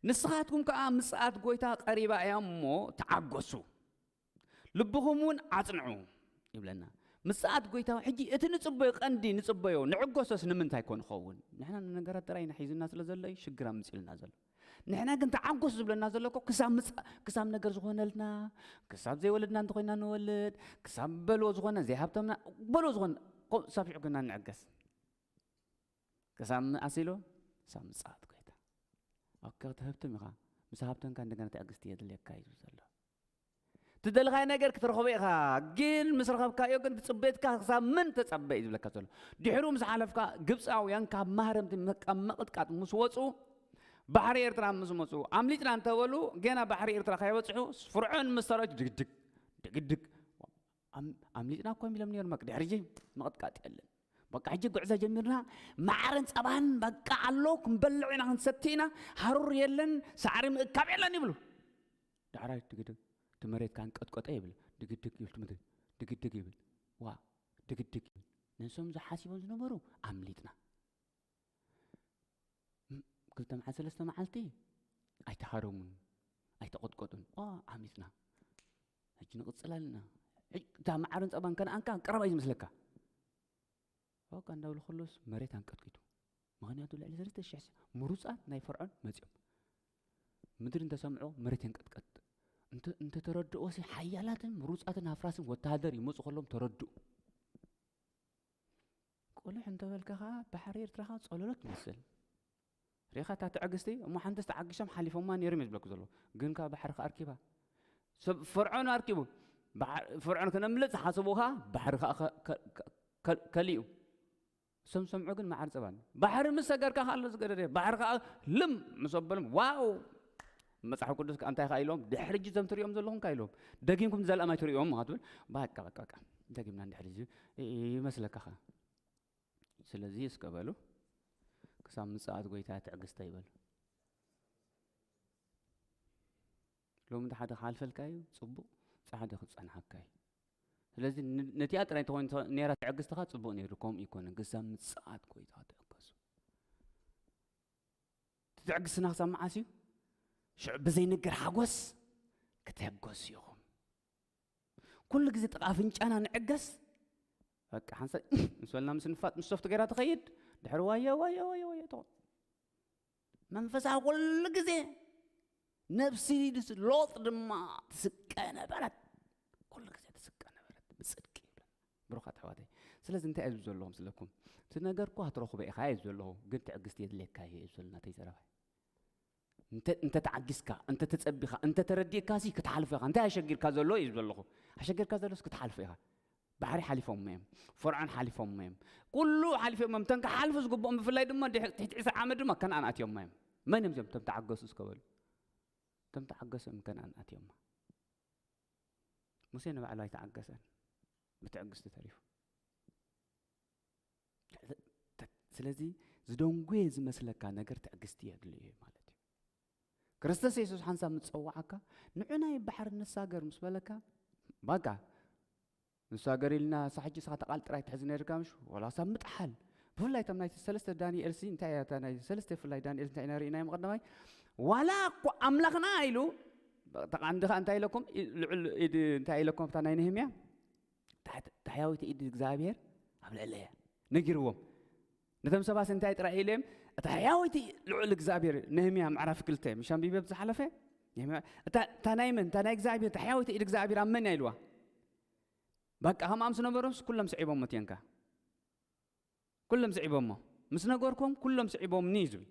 ንስኻትኩም ከኣ ምጽኣት ጐይታ ቀሪባ እያ እሞ ተዓገሱ፣ ልብኹም እውን ኣጽንዑ ይብለና። ምጽኣት ጐይታ ሕጂ እቲ ንጽበዮ ቀንዲ ንጽበዮ ንዕገሶስ ንምንታይ ኮን ይኸውን? ንሕና ንነገራት ጥራይ ኢና ሒዝና ስለ ዘሎ እዩ ሽግር ኣምጺእልና ዘሎ። ንሕና ግን ተዓገሱ ዝብለና ዘሎ እኮ ክሳብ ምጽ- ክሳብ ነገር ዝኾነልና፣ ክሳብ ዘይወለድና እንተኾይና ንወልድ፣ ክሳብ በልዎ ዝኾነ ዘይሃብተምና በልዎ ዝኾነ ኮ- ሳብ ሽዑ ግና ንዕገስ። ክሳብ መዓስ ኢሉ? ክሳብ ምጽኣት ጐይታ። ኦኬ፣ ክትህብትም ኢኻ። ምስ ሃብተምካ እንደገና ትዕግስቲ የድልየካ እዩ ዝብል ዘሎ። ትደልኻዮ ነገር ክትረኽቦ ኢኻ፣ ግን ምስ ረኸብካዮ ግን ትጽበየትካ ክሳብ ምን ተጸበ እዩ ዝብለካ ዘሎ። ድሕሩ ምስ ሓለፍካ ግብፃውያን ካብ ማህረምቲ መ- ካብ ምቕጥቃጥ ምስ ወፁ፣ ባሕሪ ኤርትራ ምስ መፁ፣ ኣምሊጥና እንተበሉ፣ ገና ባሕሪ ኤርትራ ከይበፅሑ ፍርዖን ምስ ሰራዊት ድግድግ ድግድግ ኣም- ኣምሊጥና እኮ እዮም ኢሎም ነይሮም። በቃ ድሕሪ ሕጂ ምቕጥቃጥ የለን። በቃ ሕጂ ጉዕዞ ጀሚርና፣ ማዕረን ጸባን በቃ ኣሎ፣ ክንበልዕ ኢና፣ ክንሰቲ ኢና፣ ሃሩር የለን፣ ሳዕሪ ምእካብ የለን ይብሉ። ዳሕራይ ድግድግ፣ እቲ መሬት ካንቀጥቀጠ ይብል፣ ድግድግ ይብል፣ እቲ ምድሪ ድግድግ ይብል። ዋ፣ ድግድግ ይብል። ነንሶም ዝሓሲቦም ዝነበሩ ኣምሊጥና። ም- ክልተ መዓልቲ ሰለስተ መዓልቲ ኣይተሃረሙን ኣይተቐጥቀጡን። ኦ፣ ዓሚፅና። ሕጂ ንቕፅል ኣለና። ሕጂ እታ መዓርን ፀባን ከነኣንካ ቀረባ እዩ ዝመስለካ። ኦካ እንዳብሉ ከሎስ መሬት ኣንቀጥቂጡ። ምኽንያቱ ልዕሊ ሰለስተ ሽሕ ምሩፃት ናይ ፈርዖን መፂኦም። ምድሪ እንተሰምዖ መሬት የንቀጥቀጥ። እንተ- እንተተረድኦሲ ሓያላትን ምሩፃትን ኣፍራስን ወተሃደር ይመፁ ከሎም ተረድኡ። ቁልሕ እንተበልካ ኸዓ ባሕሪ ኤርትራ ኸዓ ጸለሎ ትመስል። ሪኢኻ እታ ትዕግስቲ እሞ ሓንቲ ዝተዓጊሶም ሓሊፎማ ነይሮም እየ ዝብለኩ ዘለኹ። ግን ከኣ ባሕሪ ኸዓ ኣርኪባ። ሰብ ፈርዖን ኣርኪቡ። ባሕ- ፈርዖን ክነምልጥ ዝሓሰቡ ኸዓ ባሕሪ ኸዓ ከ- ከ- ከ- ከ- ከሊኡ። እሶም ዝሰምዑ ግን መዓር ጸባን። ባሕሪ ምስ ሰገርካ ኸዓ ኣሎ ዝገደደ። ባሕሪ ኸዓ ልም ምስ ኣበሎም ዋው! መጽሓፍ ቅዱስ ከኣ እንታይ ከኣ ኢሎም? ድሕሪ ሕጂ እዞም ትሪኦም ዘለኹም ከኣ ኢሎም። ደጊምኩም ንዘለኣም ኣይትሪኦም ኢኻ ትብል። በቃ፣ በቃ፣ በቃ። ደጊምና ንድሕሪ እዚ ይ- ይመስለካ ኸ? ስለዚ እስከ በሉ፣ ክሳብ ምጽኣት ጐይታ ትዕግስቲ ኣይበሉ። ሎሚ እቲ ሓደ ክሓልፈልካ እዩ፣ ጽቡቕ፣ እቲ ሓደ ክጸንሓካ እዩ። ስለዚ ን- ነቲኣ ጥራይ እንተኾይኑ ነይራ ትዕግስትኻ ጽቡቕ ነይሩ፣ ከምኡ ይኮነን። ክሳብ ምጽኣት ጐይታ ትዕገሱ። እቲ ትዕግስትና ክሳብ መዓስ እዩ? ሽዑ ብዘይንገር ሓጎስ ክትሕጎሱ ኢኹም። ኩሉ ግዜ ጥቓ ኣፍንጫና ንዕገስ። በቃ ሓንሳእ ምስ በልና ምስ ንፋጥ ምስ ሶፍት ገይራ ትኸይድ። ድሕሪ ዋየ ዋየ ዋየ ዋየ ትኾን። መንፈሳዊ ኩሉ ግዜ ነብሲ ድስ- ሎጥ ድማ ትስቀ ነበረት። ኩሉ ግዜ ትስቀ ነበረት ብጽድቂ ይብለና። ብሩኻት ኣሕዋተይ፣ ስለዚ እንታይ እዩ ዘለኹም ስለኩም? እቲ ነገር እኳ ክትረኽቦ ኢኻ እዩ ዘለኹ፣ ግን ትዕግስቲ የድልየካ እዩ እዩ ዘሎ ናተይ ዘረባይ። እንተ እንተ ተዓጊስካ፣ እንተ ተጸቢኻ፣ እንተ ተረዲእካ ሲ ክትሓልፎ ኢኻ። እንታይ ኣሸጊርካ ዘሎ እዩ ዘለኹ? ኣሸጊርካ ዘሎስ ክትሓልፎ ኢኻ። ባሕሪ ሓሊፎም እዮም፣ ፈርዖን ሓሊፎም እዮም፣ ኩሉ ሓሊፎም እዮም። እቶም ክሓልፉ ዝግብኦም ብፍላይ ድማ ድሕ- ትሕቲ ዕስራ ዓመት ድማ ከነኣን ኣትዮም እዮም። መን እዮም እዚኦም? እቶም ተዓገሱ እስከ በሉ። እቶም ተዓገሱ እዮም ከነኣን ኣትዮማ። ሙሴ ንባዕሉ ኣይተዓገሰን፣ ብትዕግስቲ ተሪፉ። ስለዚ ዝደንጉየ ዝመስለካ ነገር ትዕግስቲ የድልዮ እዩ ማለት እዩ። ክርስቶስ የሱስ ሓንሳብ ምስ ጸዋዓካ፣ ንዑ ናይ ባሕሪ ንሳገር ምስ በለካ፣ በቃ ንሳገር ኢልና፣ እሳ ሕጂ ንስኻ ተቓል ጥራይ ትሕዚ ነይርካ ምሽ? ዋላ ክሳብ ምጥሓል። ብፍላይ እቶም ናይ ሰለስተ ዳንኤል ሲ እንታይ እያ እታ ናይ ሰለስተ ብፍላይ ዳንኤል እንታይ ኢና ርኢናዮም ቀዳማይ? ዋላ እኮ ኣምላኽና ኢሉ፣ ተቓንዲ ኸኣ እንታይ ኢለኩም? ኢ- ልዑል ኢድ እንታይ ኢለኩም ኣብታ ናይ ነህምያ? ታሕት- ታሕያዊት ኢድ እግዚኣብሔር ኣብ ልዕለየ ነጊርዎም። ነቶም ሰባስ እንታይ ጥራይ ኢሎም? እታ ሕያወይቲ ልዑል እግዚኣብሔር፣ ነህምያ ምዕራፍ ክልተ፣ ምሽ ኣንቢበ ብዝሓለፈ፣ ነህምያ፣ እታ እታ ናይ መን? እታ ናይ እግዚኣብሔር፣ እታ ሕያወይቲ ኢድ እግዚኣብሔር ኣብ መን እያ ኢልዋ? በቃ ከምኣ ምስ ነበሮምስ ኩሎም ስዒቦሞ ትየንካ። ኩሎም ስዒቦሞ። ምስ ነገርኩም ኩሎም ስዒቦምኒ እዩ ዝብል።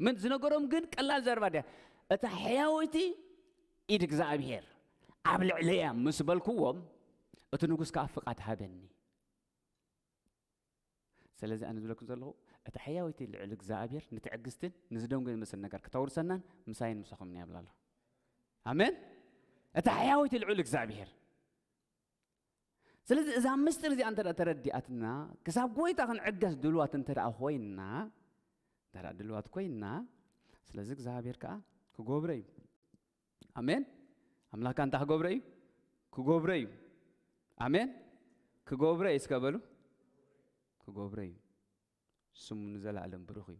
ምን ዝነገሮም ግን ቀላል ዘረባ ድያ? እታ ሕያወይቲ ኢድ እግዚኣብሔር ኣብ ልዕለያ ምስ በልክዎም፣ እቲ ንጉስ ከኣ ፍቓድ ሃበኒ። ስለዚ ኣነ ዝብለኩም ዘለኹ፣ እታ ሕያወይቲ ልዑል እግዚኣብሔር ንትዕግስትን ንዝደንጎ ዝመስል ነገር ክተውርሰናን ምሳይን ምሳኹም ይብላ ኣሎ። ኣሜን። እታ ሕያወይቲ ልዑል እግዚኣብሔር። ስለዚ እዛ ምስጢር እዚኣ እንተ ደኣ ተረዲኣትና፣ ክሳብ ጎይታ ክንዕገስ ድልዋት እንተ ደኣ ኮይንና፣ እንተ ደኣ ድልዋት ኮይንና፣ ስለዚ እግዚኣብሔር ከኣ ክገብሮ እዩ። ኣሜን። ኣምላኽካ እንታይ ክገብሮ እዩ? ክገብሮ እዩ። ኣሜን። ክገብሮ እዩ እስከ በሉ። ክገብሮ እዩ። ስሙ ንዘለኣለም ብሩኽ እዩ።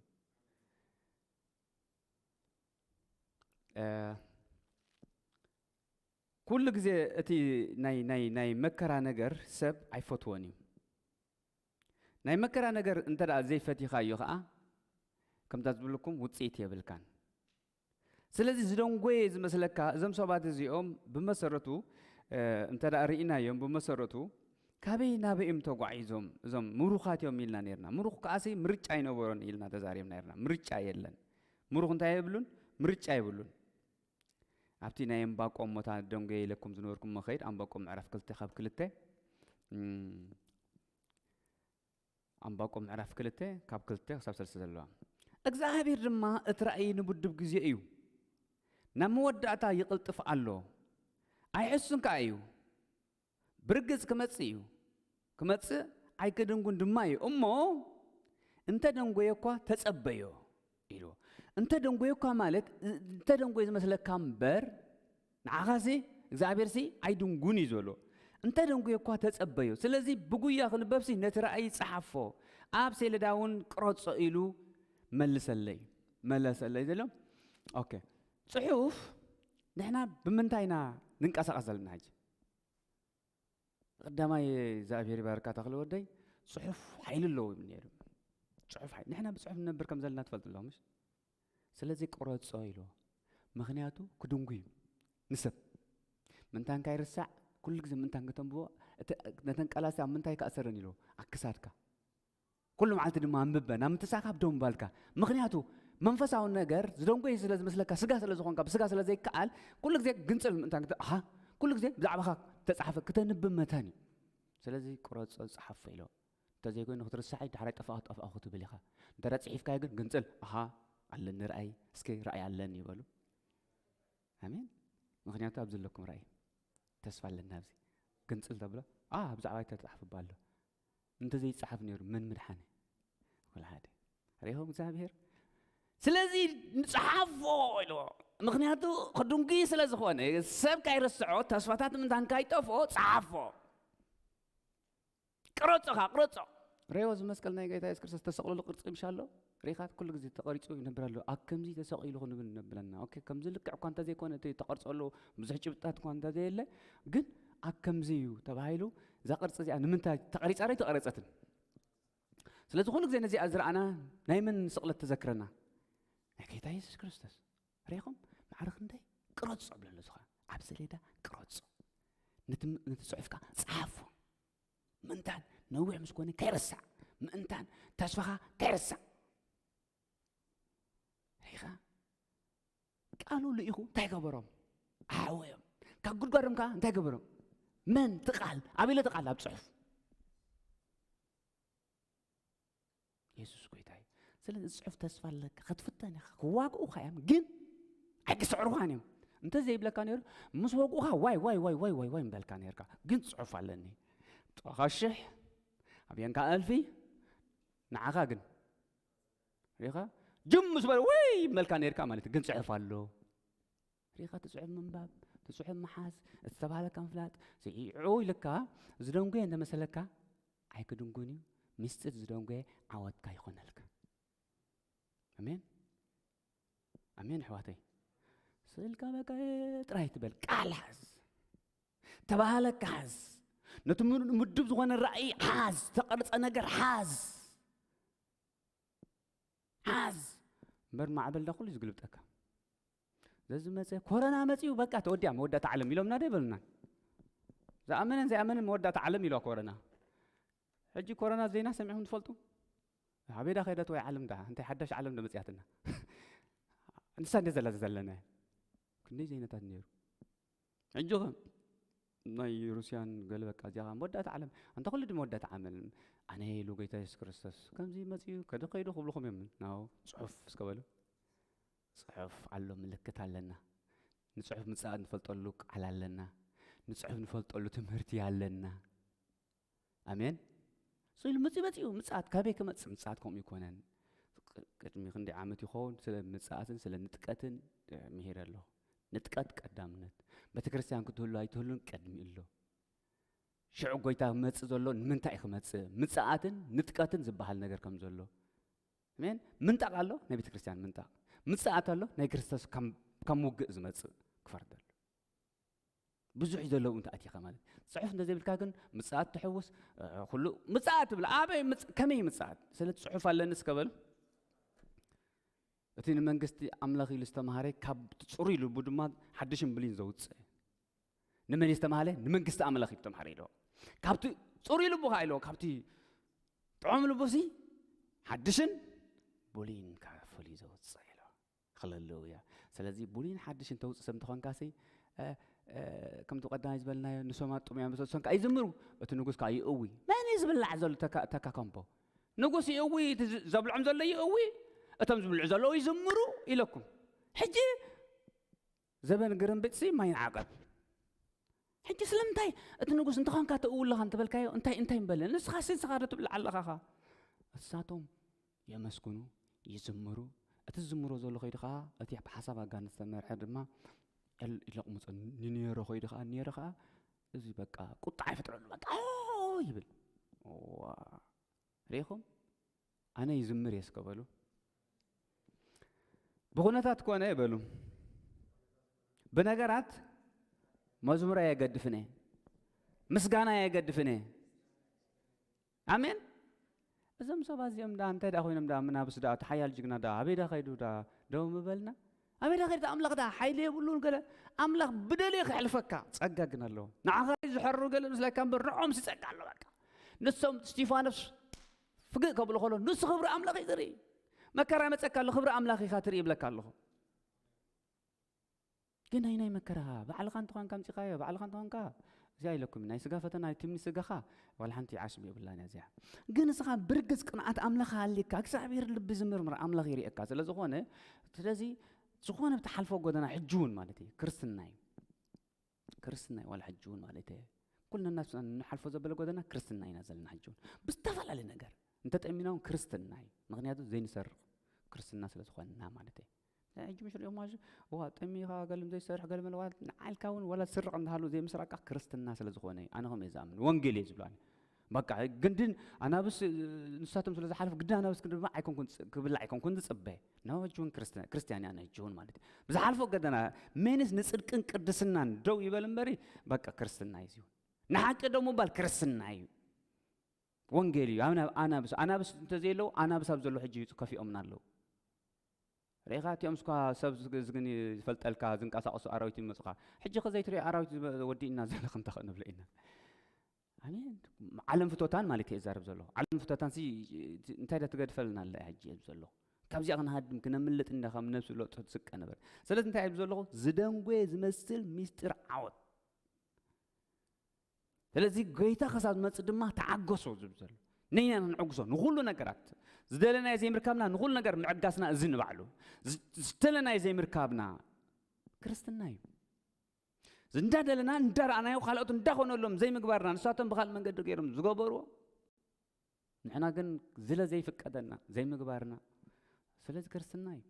እ፣ ኩሉ ግዜ እቲ ናይ፣ ናይ፣ ናይ መከራ ነገር ሰብ ኣይፈትዎን እዩ። ናይ መከራ ነገር እንተ ደኣ ዘይፈቲኻዮ ኸኣ፣ ከምታ ዝብልኩም ውጽኢት የብልካን። ስለዚ ዝደንጎየ ዝመስለካ፣ እዞም ሰባት እዚኦም ብመሰረቱ፣ እ፣ እንተ ደኣ ርኢናዮም፣ ብመሰረቱ ካበይ ናበይ እዮም ተጓዒዞም? እዞም ምሩኻት እዮም ኢልና ነይርና። ምሩኽ ከኣሲ ምርጫ ኣይነበሮን ኢልና ተዛሪብና ነይርና። ምርጫ የለን። ምሩኽ እንታይ የብሉን? ምርጫ የብሉን። ኣብቲ ናይ እምባቆም ሞታ ደንጎየ ኢለኩም ዝነበርኩም መኸይድ፣ ኣምባቆም ምዕራፍ ክልተ ካብ ክልተ፣ እም፣ ኣምባቆም ምዕራፍ ክልተ ካብ ክልተ ክሳብ ሰለስተ ዘለዋ። እግዚኣብሔር ድማ እቲ ራእይ ንብዱብ ግዜ እዩ፣ ናብ መወዳእታ ይቕልጥፍ ኣሎ፣ ኣይሕሱን ከኣ እዩ። ብርግጽ ክመጽእ እዩ፣ ክመጽእ ኣይክድንጉን ድማ እዩ። እሞ እንተ ደንጎየ እኳ ተጸበዮ ኢልዎ። እንተ ደንጎየ እኳ ማለት፣ እንተ ደንጎየ ዝመስለካ እምበር፣ ንዓኻሲ እግዚኣብሔርሲ ኣይድንጉን እዩ ዝበሎ። እንተ ደንጎየ እኳ ተጸበዮ። ስለዚ ብጉያ ክንበብሲ ነቲ ራእይ ጸሓፎ፣ ኣብ ሰሌዳ እውን ቅረጾ ኢሉ መልሰለይ፣ መለሰለይ ዘሎ። ኦኬ፣ ጽሑፍ ንሕና ብምንታይ ኢና ንንቀሳቐስ ዘለና ሕጂ? ቀዳማይ እግዚኣብሔር ይባርካ ተኽለ ወደይ፣ ጽሑፍ ሓይሊ ኣለዎ ይብል ነይሩ። ጽሑፍ ሓይሊ፣ ንሕና ብጽሑፍ ንነብር ከም ዘለና ትፈልጡ ኣለኹም፣ ምሽ? ስለዚ ቅረጾ ኢልዎ። ምኽንያቱ ክድንጉ እዩ ንሰብ። ምእንታን ካይርሳዕ፣ ኩሉ ግዜ ምእንታን ከተንብቦ፣ እቲ፣ ነተን ቃላት ኣብ ምንታይ ከኣሰረን ኢልዎ? ኣብ ክሳድካ። ኩሉ መዓልቲ ድማ ኣንብበ፣ ናብ ምትሳኻብ ደው ምባልካ። ምኽንያቱ መንፈሳዊ ነገር ዝደንጎየ ስለ ዝመስለካ፣ ስጋ ስለ ዝኾንካ፣ ብስጋ ስለ ዘይከኣል፣ ኩሉ ግዜ ግንጽል ምእንታን ክተ-፣ ኣሃ፣ ኩሉ ግዜ ብዛዕባኻ ተጻሕፈ፣ ክተንብብ መታን እዩ። ስለዚ ቅረጾ፣ ጸሓፎ ኢሎ። እንተዘይኮይኑ ክትርሳዕ እዩ፣ ዳሕራይ ጠፋእኹ፣ ጠፋእኹ ክትብል ኢኻ። እንተ ደኣ ጽሒፍካዮ ግን ግንጽል፣ ኣሃ፣ ኣለኒ ራእይ፣ እስኪ ራእይ ኣለኒ ይበሉ። ኣሜን። ምኽንያቱ ኣብዚ ኣለኩም ራእይ። ተስፋ ኣለና ኣብዚ። ግንጽል ተብሎ፣ ኣ፣ ብዛዕባ ተጻሒፉ ኣሎ። እንተ ዘይጸሓፍ ነይሩ መን ምድሓነ? ወላ ሓደ። ርኢኹም እግዚኣብሔር? ስለዚ ንጽሓፎ ኢልዎ። ምኽንያቱ ክድንጉይ ስለ ዝኾነ፣ ሰብ ካይርስዖ፣ ተስፋታት ምእንታን ካይጠፍኦ፣ ጸሓፎ። ቅረጾ ኸኣ፣ ቅረጾ። ርኢዎ፣ እዚ መስቀል ናይ ጎይታ የሱስ ክርስቶስ ተሰቕለሉ ቅርጺ ምሽ ኣሎ? ርኢኻ፣ ኩሉ ግዜ ተቐሪጹ ይነብር ኣሎ። ኣብ ከምዚ ተሰቒሉ ክንብል ነብለና። ኦኬ፣ ከምዚ ልክዕ እኳ እንተ ዘይኮነ፣ እቲ ተቐርጸሉ ብዙሕ ጭብጥታት እኳ እንተ ዘየለ፣ ግን ኣብ ከምዚ እዩ ተባሂሉ፣ እዛ ቅርጺ እዚኣ ንምንታይ ተቐሪጻ ዶ ኣይተቐረጸትን? ስለዚ ኩሉ ግዜ ነዚኣ ዝረኣና ናይ መን ስቕለት ተዘክረና? ናይ ጎይታ የሱስ ክርስቶስ። ርኢኹም? ማዕረ ክንደይ? ቅረጾ ብለሉ ዝኻ። ኣብ ሰሌዳ ቅረጾ። ነቲ፣ ነቲ ጽሑፍካ ጸሓፎ። ምእንታን ነዊሕ ምስ ኮነ ከይርሳዕ። ምእንታን ተስፋኻ ከይርሳዕ። ርኢኻ? ቃሉ ልኢኹ እንታይ ገበሮም? ኣሕወዮም። ካብ ጉድጓዶም ከኣ እንታይ ገበሮም? መን? እቲ ቃል። ኣበይ ኣሎ እቲ ቃል? ኣብ ጽሑፍ። የሱስ ጎይታ እዩ። ስለዚ ጽሑፍ ተስፋ ኣለካ። ክትፍተን ኢኻ። ክዋግኡኻ እዮም፣ ግን ኣይክስዕሩኻን እዮም። እንተ ዘይብለካ ነይሩ፣ ምስ ወግኡኻ ዋይ፣ ዋይ፣ ዋይ፣ ዋይ፣ ዋይ፣ ዋይ ምበልካ ነይርካ። ግን ጽሑፍ ኣለኒ። ጥቓኻ ሽሕ፣ ኣብየንካ እልፊ፣ ንዓኻ ግን። ርኢኻ? ጅም ምስ በለ፣ ወይ ምበልካ ነይርካ ማለት እዩ። ግን ጽሑፍ ኣሎ። ርኢኻ? እቲ ጽሑፍ ምንባብ፣ እቲ ጽሑፍ ምሓዝ፣ እቲ ዝተባህለካ ምፍላጥ፣ ስዒዑ ኢልካ ዝደንጉየ እንተመሰለካ፣ ኣይክድንጉን እዩ። ምስጢር ዝደንጉየ ዓወትካ ይኾነልካ። ኣሜን። ኣሜን፣ ኣሕዋተይ። ስእልካ በቃ ጥራይ ትበል፣ ቃል ሓዝ። ተባህለካ ሓዝ። ነቲ ምዱ-፣ ምዱብ ዝኾነ ራእይ ሓዝ። ተቐርጸ ነገር ሓዝ። ሓዝ። እምበር ማዕበል ዳ ኩሉ እዩ ዝግልብጠካ። ዘዝመጸ ኮረና መጺኡ፣ በቃ ተወዲኣ፣ መወዳእታ ዓለም ኢሎምና ዶ ይበሉና? ዝኣመነን ዘይኣመነን መወዳእታ ዓለም ኢልዋ ኮረና። ሕጂ ኮረና ዜና ሰሚዕኩም ትፈልጡ? ኣበይ ዳ ከይደት ወይ ዓለም ዳ እንታይ ሓዳሽ ዓለም ዶ መጽያትና? ንሳ እንደ ዘላ ዘለና ክንደይ ዜናታት ነይሩ። ሕጂ ኸ ናይ ሩስያን ገለ በቃ እዚኣ ኸ መወዳእታ ዓለም፣ ኣንታ ኩሉ ድመ መወዳእታ ዓለም። ኣነ ኢሉ ጎይታ የሱስ ክርስቶስ ከምዚ መጺኡ ከደ ከይዱ ክብልኹም እዮም። ናው ጽሑፍ እስከ በሉ። ጽሑፍ ኣሎ፣ ምልክት ኣለና። ንጽሑፍ ምጽኣት ንፈልጠሉ ቃል ኣለና። ንጽሑፍ ንፈልጠሉ ትምህርቲ ኣለና። ኣሜን። ስኢሉ መጺኡ መጺኡ ምጽኣት ካበይ ክመጽእ? ምጽኣት ከምኡ ይኮነን። ቅ- ቅድሚ ክንደይ ዓመት ይኸውን ስለ ምጽኣትን ስለ ንጥቀትን እ፣ ምሂረ ኣለኹ። ንጥቀት ቀዳምነት። ቤተ ክርስቲያን ክትህሉ ኣይትህሉን ቀድሚ ኣሎ። ሽዑ ጎይታ ክመጽእ ዘሎ ንምንታይ እዩ ክመጽእ? ምጽኣትን ንጥቀትን ዝበሃል ነገር ከም ዘሎ። ኣሜን። ምንጣቕ ኣሎ ናይ ቤተ ክርስቲያን ምንጣቕ። ምጽኣት ኣሎ ናይ ክርስቶስ ከም ከም ውግእ ዝመጽእ ክፈርደሉ። ብዙሕ እዩ ዘለዉ እንተ ኣቲኻ ማለት እዩ። ጽሑፍ እንተ ዘይብልካ ግን ምጽኣት ትሕውስ እ፣ ኩሉ ምጽኣት ትብል ኣበይ ምጽ- ከመይ ምጽኣት? ስለ ጽሑፍ ኣለኒ እስከ በሉ። እቲ ንመንግስቲ ኣምላኽ ኢሉ ዝተማሃረ ካብ ጽሩይ ልቡ ድማ ሓድሽን ብሉይን ዘውጽእ። ንመን እዩ ዝተማሃለ? ንመንግስቲ ኣምላኽ እዩ ዝተማሃረ ኢልዎ። ካብቲ ጽሩይ ልቡ ኸዓ ኢልዎ ካብቲ ጥዑም ልቡሲ ሓድሽን ብሉይን ካብ ፍሉይ ዘውጽእ ኢልዎ። ሃሌሉያ። ስለዚ ብሉይን ሓድሽን ተውጽእ ሰብ እንተኾንካሲ እ፣ እ፣ ከምቲ ቀዳማይ ዝበልናዮ ንሶማት ጥሙያ መሰሶን ከዓ ይዝምሩ። እቲ ንጉስ ከዓ ይእዊ። መን እዩ ዝብላዕ ዘሎ ተካ- ተካከምቦ? ንጉስ ይእዊ፣ እቲ ዝ- ዘብልዖም ዘሎ ይእዊ፣ እቶም ዝብልዑ ዘለዉ ይዝምሩ ኢለኩም። ሕጂ ዘበን ግርምብጥሲ ማይ ንዓቐብ። ሕጂ ስለምንታይ እቲ ንጉስ እንተኾንካ ትእውለኻ እንተበልካዮ እንታይ እንታይ ምበለ? ንስኻ ሲ ንስኻ ዶ ትብላዕ ኣለኻኻ? እሳቶም የመስግኑ፣ ይዝምሩ። እቲ ዝዝምሮ ዘሎ ከይዱ ኸዓ እቲ ብሓሳብ ኣጋንንት ዝተመርሐ ድማ እል- ይለቕምጾ። ንኔሮ ከይዱ ኸዓ ኔሮ ኸዓ እዚ በቃ ቁጣ ይፈጥረሉ በቃ ኦ ይብል። ዋ ሪኢኹም ኣነ ይዝምር እየ እስከ በሉ። ብኹነታት ኮነ ይበሉ። ብነገራት መዝሙር ኣየገድፍን እየ፣ ምስጋና ኣየገድፍን እየ። ኣሜን። እዞም ሰባት እዚኦም ዳ እንታይ ዳ ኮይኖም ዳ ምናብስ ዳ እቲ ሓያል ጅግና ዳ ኣበይ ዳ ከይዱ ዳ ደው ምበልና ኣበይ ዳ ከይዱ ኣምላኽ ዳ ሓይሊ የብሉን ገለ ኣምላኽ ብደልዮ ከሕልፈካ ጸጋ ግን ኣለዎ። ንዓኻ እዩ ዝሐሩ ገለ ምስለካ እምበር ንዖም ሲ ጸጋ ኣሎ በቃ። ንሶም ስቲፋኖስ ፍግእ ከብሉ ከሎ ንሱ ክብሪ ኣምላኽ እዩ ዝርኢ። መከራ ይመጸካ ኣሎ ክብሪ ኣምላኽ ኢኻ ትርኢ ይብለካ ኣለኹ። ግን ናይ ናይ መከራኻ ባዕልኻ እንተኾንካ ኣምጺኻዮ ባዕልኻ እንተኾንካ እዚኣ ኢለኩም ናይ ስጋ ፈተና ትምኒ ስጋኻ ዋላ ሓንቲ ዓስቢ የብላን እያ እዚኣ። ግን እስኻ ብርግጽ ቅንዓት ኣምላኽ ኣሊካ እግዚኣብሔር ልቢ ዝምርምር ኣምላኽ ይርእየካ ስለ ዝኾነ ስለዚ ዝኾነ ብትሓልፎ ጎደና ሕጂ እውን ማለት እዩ ክርስትና እዩ። ክርስትና እዩ ዋላ ሕጂ እውን ማለት እዩ። ኩልና ንሓልፎ ዘበለ ጎደና ክርስትና ኢና ዘለና ሕጂ እውን ብዝተፈላለየ ነገር እንተጠሚና እውን ክርስትና እዩ። ምክንያቱ ዘይንሰርቕ ክርስትና ስለ ዝኾንና ማለት እዩ። ሕጂ ምሽ ሪኦም ማሽ ዋ ጠሚኻ ገለም ዘይሰርሕ ገለ መለዋት ንዓልካ እውን ዋላ ዝስርቕ እንዳሃሉ ዘይምስራቃ ክርስትና ስለ ዝኾነ እዩ። ኣነ ከም እየ ዝኣምን ወንጌል እየ ዝብሉ ኣነ በቃ ግንድን ኣናብስ ንሳቶም ስለ ዝሓለፉ ግድን ኣናብስ ክንድማ ኣይኮንኩን ክብላ ኣይኮንኩን ዝፅበ ነው ሕጂ እውን ክርስትና ክርስቲያን እያ ሕጂ እውን ማለት እዩ። ብዝሓልፎ ገደና ሜንስ ንፅድቅን ቅድስናን ደው ይበል እምበሪ በቃ ክርስትና እዩ ዝውን ንሓቂ ደው ምባል ክርስትና እዩ። ወንጌል እዩ። ኣናብስ ኣናብስ እንተዘየለዉ ኣናብስ ኣብ ዘሎ ሕጂ ከፊኦምና ኣለዉ። ርኢኻ እቲኦም እስኳ ሰብ ዝግን ዝፈልጠልካ ዝንቀሳቀሱ ኣራዊት ይመፁኻ። ሕጂ ከ ዘይትሪኦ ኣራዊት ወዲእና ዘለኽ እንተ ንብሎ ኢና። ኣሜን። ዓለም ፍቶታን ማለት እየ ዛረብ ዘለኹ። ዓለም ፍቶታን ሲ እንታይ ዳ ትገድፈልና ኣላ ሕጂ እየ ዘለኹ። ካብዚኣ ክንሃድም ክነምልጥ እንዳ ካብ ነብሲ ለጦ ትስቀ ነበር። ስለዚ እንታይ እየ ዘለኹ ዝደንጎየ ዝመስል ሚስጢር ዓወት ስለዚ ጎይታ ክሳብ ዝመጽእ ድማ ተዓገሱ ዝብል ዘሎ ነይና ንዕግሶ ንኹሉ ነገራት ዝደለናዮ ዘይምርካብና ንኹሉ ነገር ምዕጋስና እዚ ንባዕሉ ዝደለናዮ ዘይምርካብና ክርስትና እዩ። እንዳደለና እንዳረኣናዮ ካልኦት እንዳኾነሎም ዘይምግባርና ንሳቶም ብካልእ መንገዲ ገይሮም ዝገበርዎ ንሕና ግን ዝለ ዘይፍቀደና ዘይምግባርና ስለዚ ክርስትና እዩ።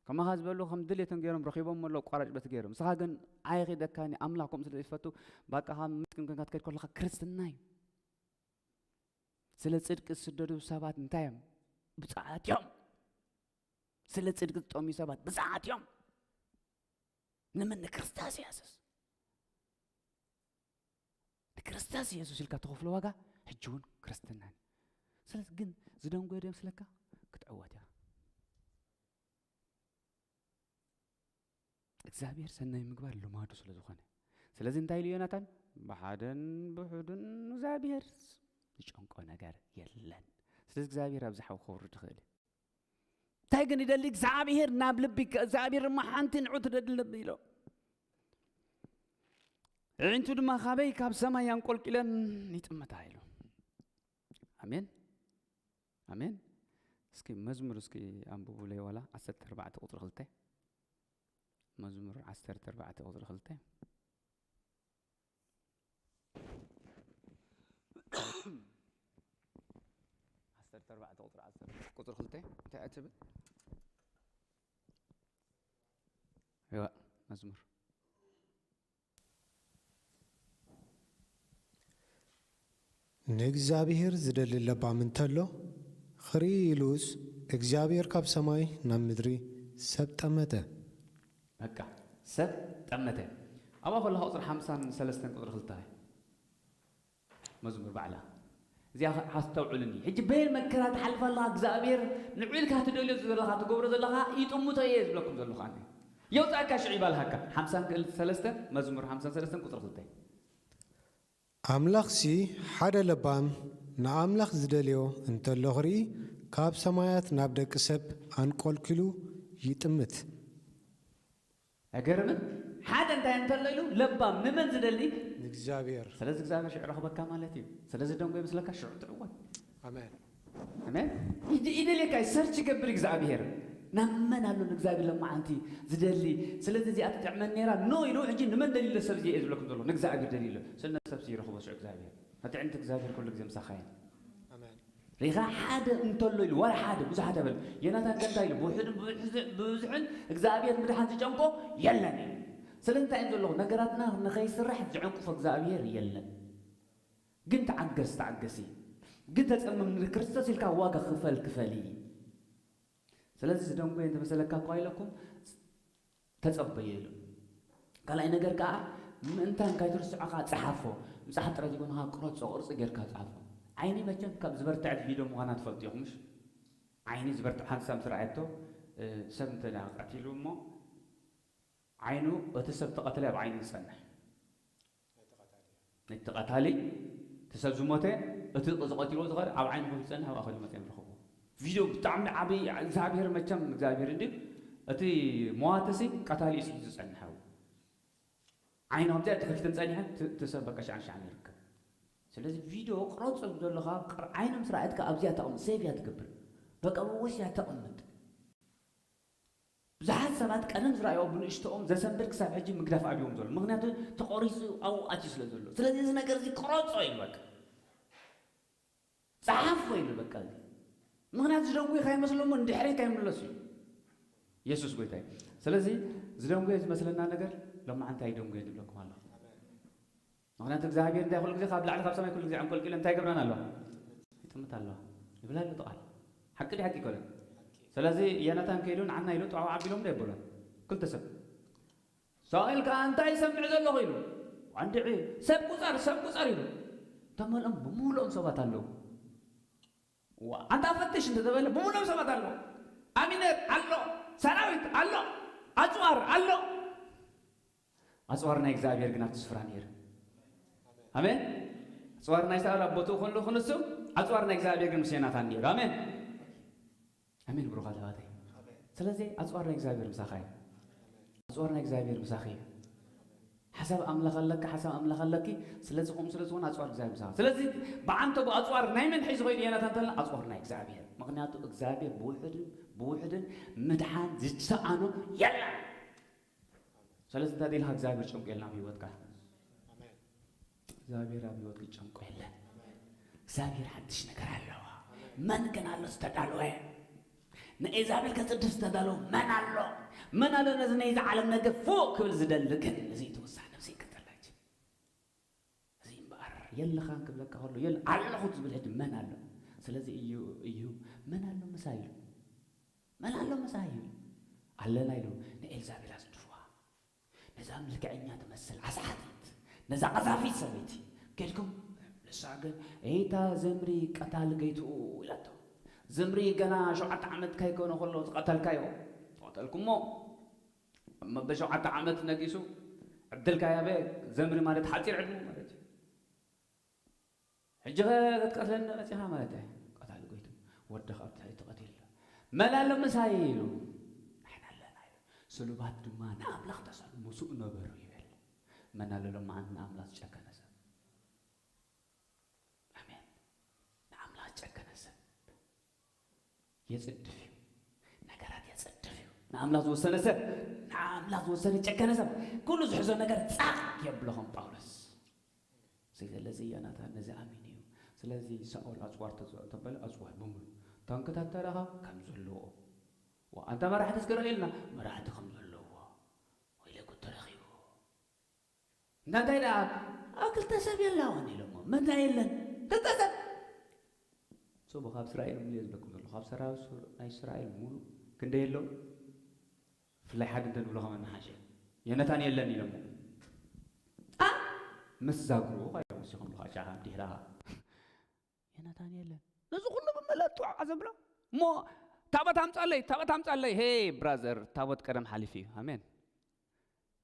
ከማኻ ዝበሉ ከም ድሌቶም ገይሮም ረኺቦም ኣሎ ኣቋራጭ በቲ ገይሮም ንስኻ ግን ኣይኺደካኒ ኣምላኽ ከምኡ ስለ ዘይፈቱ ባቃኻ ምስኪን ኮንካ ትከድ ከለኻ ክርስትና እዩ። ስለ ፅድቂ ዝስደዱ ሰባት እንታይ እዮም? ብፅዓት እዮም። ስለ ፅድቂ ዝጠምዩ ሰባት ብፅዓት እዮም። ንምን ንክርስቶስ የሱስ ንክርስቶስ የሱስ ኢልካ ተኸፍሎ ዋጋ ሕጂ እውን ክርስትናን ስለዚ ግን ዝደንጎ ዶ ይመስለካ ክትዕወት እያ እግዚኣብሔር ሰናይ ምግባር ልማዱ ስለ ዝኾነ ስለዚ እንታይ ኢሉ ዮናታን ብሓደን ብውሑድን እግዚኣብሔር ዝጨንቆ ነገር የለን። ስለዚ እግዚኣብሔር ኣብዚ ሓው ክወርድ ይኽእል እዩ። እንታይ ግን ይደሊ እግዚኣብሔር? ናብ ልቢ ከ እግዚኣብሔር ድማ ሓንቲ ንዑ ትደሊ ልቢ ኢሎ። ኣዒንቱ ድማ ካበይ? ካብ ሰማይ ኣንቆልቂለን ይጥምታ ኢሉ። ኣሜን፣ ኣሜን። እስኪ መዝሙር እስኪ ኣንብቡለይ፣ ዋላ ዓሰርተ ኣርባዕተ ቁፅሪ ክልተ። መዝሙር ዓሰርተ ኣርባዕተ ቁፅሪ ክልተ። ዓሰርተ ኣርባዕተ ቁፅሪ ዓሰርተ፣ ቁፅሪ ክልተ እንታይ እያ ትብል? እዋ፣ መዝሙር። ንእግዚኣብሔር ዝደሊ ለባም እንተሎ፣ ኽርኢ ኢሉስ እግዚኣብሔር ካብ ሰማይ ናብ ምድሪ ሰብ ጠመተ። በቃ፣ ሰብ ጠመተ። ኣብኣ ከለኻ ቁፅሪ ሓምሳን ሰለስተን ቁፅሪ ክልተ። መዝሙር ባዕላ እዚኣ ኸ-፣ ኣስተውዕሉኒ። ሕጂ በየን መከራ ትሓልፍ ኣለኻ? እግዚኣብሔር ንዑ ኢልካ ትደልዮ ዘለኻ፣ ትገብሮ ዘለኻ ይጥምቶ እየ ዝብለኩም ዘለኹ ኣነ። የውፅኣካ ሽዑ ይባልሃካ። ሓምሳን ክል-፣ ሰለስተን፣ መዝሙር ሓምሳን ሰለስተን ቁፅሪ ክልተ። ኣምላኽሲ ሓደ ለባም ንኣምላኽ ዝደልዮ እንተሎ ኽርኢ፣ ካብ ሰማያት ናብ ደቂ ሰብ ኣንቆልቂሉ ይጥምት። ኣይገርምን? ሓደ እንታይ እንተሎ ኢሉ ለባም ንመን ዝደሊ? ንእግዚኣብሔር። ስለዚ እግዚኣብሔር ሽዑ ረኽበካ ማለት እዩ። ስለዚ ደንጎ ይመስለካ ሽዑ ትዕወት። ኣሜን። ኣሜን። ይድ-፣ ይደልየካ እዩ፣ ሰርች ይገብር እግዚኣብሔር። ናብ መን ኣሎ ንእግዚኣብሔር ለማዓንቲ ዝደሊ? ስለዚ እዚኣ ትጥዕመን ነይራ ኖ ኢሉ ሕጂ ንመን ደሊሎ? ሰብ እዚኣ እየ ዝብለኩም ዘሎ ንእግዚኣብሔር ደሊሎ። ስለ ሰብ ይረኽቦ ሽዑ እግዚኣብሔር። ኣጥዕምቲ እግዚኣብሔር ኩሉ ግዜ ምሳኻ እየን። ኣሜን። ሪኻ ሓደ እንተሎ ኢሉ፣ ዋላ ሓደ፣ ብዙሓት ኣይበል። ዮናታን ከ እንታይ ኢሉ? ብውሕድን ብብዝሕ-፣ ብብዝሕን እግዚኣብሔር ምድሓን ዝጨንቆ የለን ኢሉ። ስለዚ እንታይ እዮም ዘለኹ? ነገራትና ንኸይስራሕ ዝዕንቅፎ እግዚኣብሔር የለን። ግን ተዓገስ፣ ተዓገሲ። ግን ተጸመም፣ ንክርስቶስ ኢልካ ዋጋ ክፈል፣ ክፈሊ። ስለዚ ዝደንጎየ እንተመሰለካ እኳ ኢለኩም፣ ተጸበዮ ኢሉ። ካልኣይ ነገር ከኣ፣ ምእንታን ካይትርስዖ ከኣ ጸሓፎ። ምጽሓፍ ጥራይ ዘይኮነ ከኣ ቅረጾ፣ ቅርጺ ጌርካ ጸሓፎ። ዓይኒ መቸም ካብ ዝበርትዐት ቪድዮ ምዃና ትፈልጡ ኢኹም፣ ምሽ? ዓይኒ ዝበርትዐ ሓንሳብ ምስ ረኣየቶ፣ እ፣ ሰብ እንተ ደኣ ቀቲሉ እሞ፣ ዓይኑ፣ እቲ ሰብ ተቐተለ ኣብ ዓይኑ ዝጸንሕ። እቲ ቀታሊ፣ እቲ ሰብ ዝሞተ፣ እቲ ዝቐትልዎ ዝኸደ ኣብ ዓይኑ ከም ዝጸንሕ ኣብኣ ከይዱ መጺኦም ረኸብዎ። ቪድዮ ብጣዕሚ ዓቢ፣ እግዚኣብሔር መቸም እግዚኣብሔር እንድዩ። እቲ መዋትሲ ቀታሊ እዩ ዝጸንሕ ኣብኡ። ዓይኑ ኣብዚኣ ተኸፊተን ጸኒሐን፣ እቲ፣ እቲ ሰብ በቃ ሻዕን ሻዕን ይርከብ። ስለዚ ቪድዮ ቅረጾ ዘለኻ ቅር-፣ ዓይኑ ምስ ረኣየትካ ኣብዚኣ ተቐምጥ፣ ሴቭ እያ ትገብር። በቃ ወሲያ ተቐምጥ። ብዙሓት ሰባት ቀደም ዝረኣይዎ ብንእሽቶኦም ዘሰንብድ ክሳብ ሕጂ ምግዳፍ ኣብዮም ዘሎ። ምኽንያቱ ተቖሪጹ ኣብኡ ኣትዩ ስለ ዘሎ። ስለዚ እዚ ነገር እዚ ቅረጾ ኢሉ በቃ። ጸሓፎ ኢሉ በቃ። ምኽንያቱ ዝደንጉ ከይመስሎ እሞ ንድሕሪት ከይምለሱ እዩ። የሱስ ጎይታ እዩ። ስለዚ ዝደንጉ ዝመስለና ነገር ሎማዓንቲ ኣይደንጉ ይብለኩም ኣለኹ። ምኽንያቱ እግዚኣብሔር እንታይ ኩሉ ግዜ ካብ ላዕሊ ካብ ሰማይ ኩሉ ግዜ ኣንቆልቂሉ እንታይ ይገብረና ኣሎ? ይጥምት ኣሎ። ይብላ ኣሎ እቲ ቃል። ሓቂ ድዩ ሓቂ ኣይኮነን? ስለዚ ዮናታን ከይዱ ንዓና ኢሉ ጣዋ ኣቢሎም ዶ የብሉን? ክልተ ሰብ። ሳኦል ከኣ እንታይ ይሰምዕ ዘለኹ ኢሉ። ዋንድዒ፣ ሰብ ቁጸር፣ ሰብ ቁጸር ኢሉ። ተመልኦም ብምሉኦም ሰባት ኣለዉ። ዋ፣ ኣንታ ፈትሽ እንተተበለ ብምሉኦም ሰባት ኣለዉ። ኣሚነር ኣሎ፣ ሰራዊት ኣሎ፣ ኣጽዋር ኣሎ። ኣጽዋር ናይ እግዚኣብሔር ግን ኣብቲ ስፍራ ነይሩ። ኣሜን። ኣጽዋር ናይ ሳኦል ኣብ ቦትኡ ከሎ ክንሱ፣ ኣጽዋር ናይ እግዚኣብሔር ግን ምስ ዮናታን ነይሩ። ኣሜን። ኣሜን ብሩኻት ኣሕዋተይ። ስለዚ ኣጽዋር ናይ እግዚኣብሔር ምሳኻ እዩ። ኣጽዋር ናይ እግዚኣብሔር ምሳኺ እዩ። ሓሳብ ኣምላኽ ኣለካ፣ ሓሳብ ኣምላኽ ኣለኪ። ስለዚ ከምኡ ስለ ዝኾነ ኣጽዋር እግዚኣብሔር ምሳኻ። ስለዚ ብዓንተቦ ኣጽዋር ናይ መን ሒዙ ኸይዱ ዮናታን እንተልና ኣጽዋር ናይ እግዚኣብሔር። ምኽንያቱ እግዚኣብሔር ብውሑድን ብውሑድን ምድሓን ዝሰኣኖ የለን። ስለዚ እንታይ ኢልካ እግዚኣብሔር ጨንቆ የለን ኣብ ህይወትካ። ኣሜን። እግዚኣብሔር ኣብ ህይወትኪ ጨንቆ የለን። ኣሜን። እግዚኣብሔር ሓድሽ ነገር ኣለዋ። ኣሜን። መን ግን ኣሎ ዝተዳለወ? ንኤልዛቤል ከጽድፍ ዝተዳለወ መን ኣሎ? መን ኣሎ ነዚ ናይዚ ዓለም ነገር ፉእ ክብል ዝደሊ ግን? እዚ ትውሳነ ነብሲ ይከተላች። እዚ እምበኣር የለኻን ክብለካ ከሎ የለ ኣለኹ ዝብል ሕጂ መን ኣሎ? ስለዚ እዩ፣ እዩ መን ኣሎ ምሳይ ኢሉ? መን ኣሎ ምሳይ ኢሉ? ኣለና ኢሉ ንኤልዛቤል ኣጽድፍዋ። ነዛ መልክዐኛ ትመስል ኣስሓቲት፣ ነዛ ቀዛፊት ሰበይቲ ኬድኩም፣ ንሳ ግን፣ "እታ ዘምሪ ቀታል ገይትኡ" ኢላቶ። ዘምሪ ገና ሸውዓተ ዓመት ከይኮነ ከሎ ዝቐተልካዮ፣ ዝቐተልኩሞ፣ እሞ ብሸውዓተ ዓመት ነጊሱ፣ ዕድልካ ያበ ዘምሪ ማለት ሓፂር ዕድሙ ማለት እዩ። ሕጂ ኸ ክትቀትለኒ መፂኻ ማለት እዩ። ቀታሊ ጎይቱ ወድኻ ኣብ ትሕቲ ቀቲል መን ኣሎ ምሳይ ኢሉ ንሕና ኣለና ኢሉ። ስሉባት ድማ ንኣምላኽ ተሰሉ ምስኡ ነበሩ ይብል። መን ኣሎ ሎማዓንቲ ንኣምላኽ ዝጨከነ ሰብ? ኣሜን። ንኣምላኽ ዝጨከነ ሰብ የጽድፍ እዩ። ነገራት የጽድፍ እዩ። ንኣምላኽ ዝወሰነ ሰብ ንኣምላኽ ዝወሰነ ጨከነ ሰብ ኩሉ ዝሕዞ ነገር ጻቕ የብሎ ከም ጳውሎስ። ስለዚ ዮናታን ነዚ ኣሚኑ እዩ። ስለዚ ሳኦል ኣጽዋር ተበለ ኣጽዋር ብምሉ ታንክታት ተረኻ ከም ዘለዎ ኣንታ መራሕቲ እስከ ርእዩልና መራሕቲ ከም ዘለዎ ወይለ ጉድ ተረኺቡ። እንዳንታይ ደኣ ኣብ ክልተ ሰብ የላውን ኢሎሞ ምንታይ የለን ክልተ ሰብ ጽቡቕ ካብ እስራኤል ሙሉ እየ ዝበኩም ዘለኹ ካብ ሰራዊት ናይ እስራኤል ሙሉ ክንደ የለው ብፍላይ ሓደ እንተ ንብሎ ከመ ንሓሸ ዮነታን የለን ኢሎሞ ጣ ምስ ዛግሩ ኳዮም ሲኹም ልኻ ጫኻ ድሕራ ዮናታን የለን ነዚ ኩሉ ብመለጡ ዓዘብሎ እሞ ታቦት ኣምጻለይ ታቦት ኣምጻለይ ሄ ብራዘር ታቦት ቀደም ሓሊፉ እዩ ኣሜን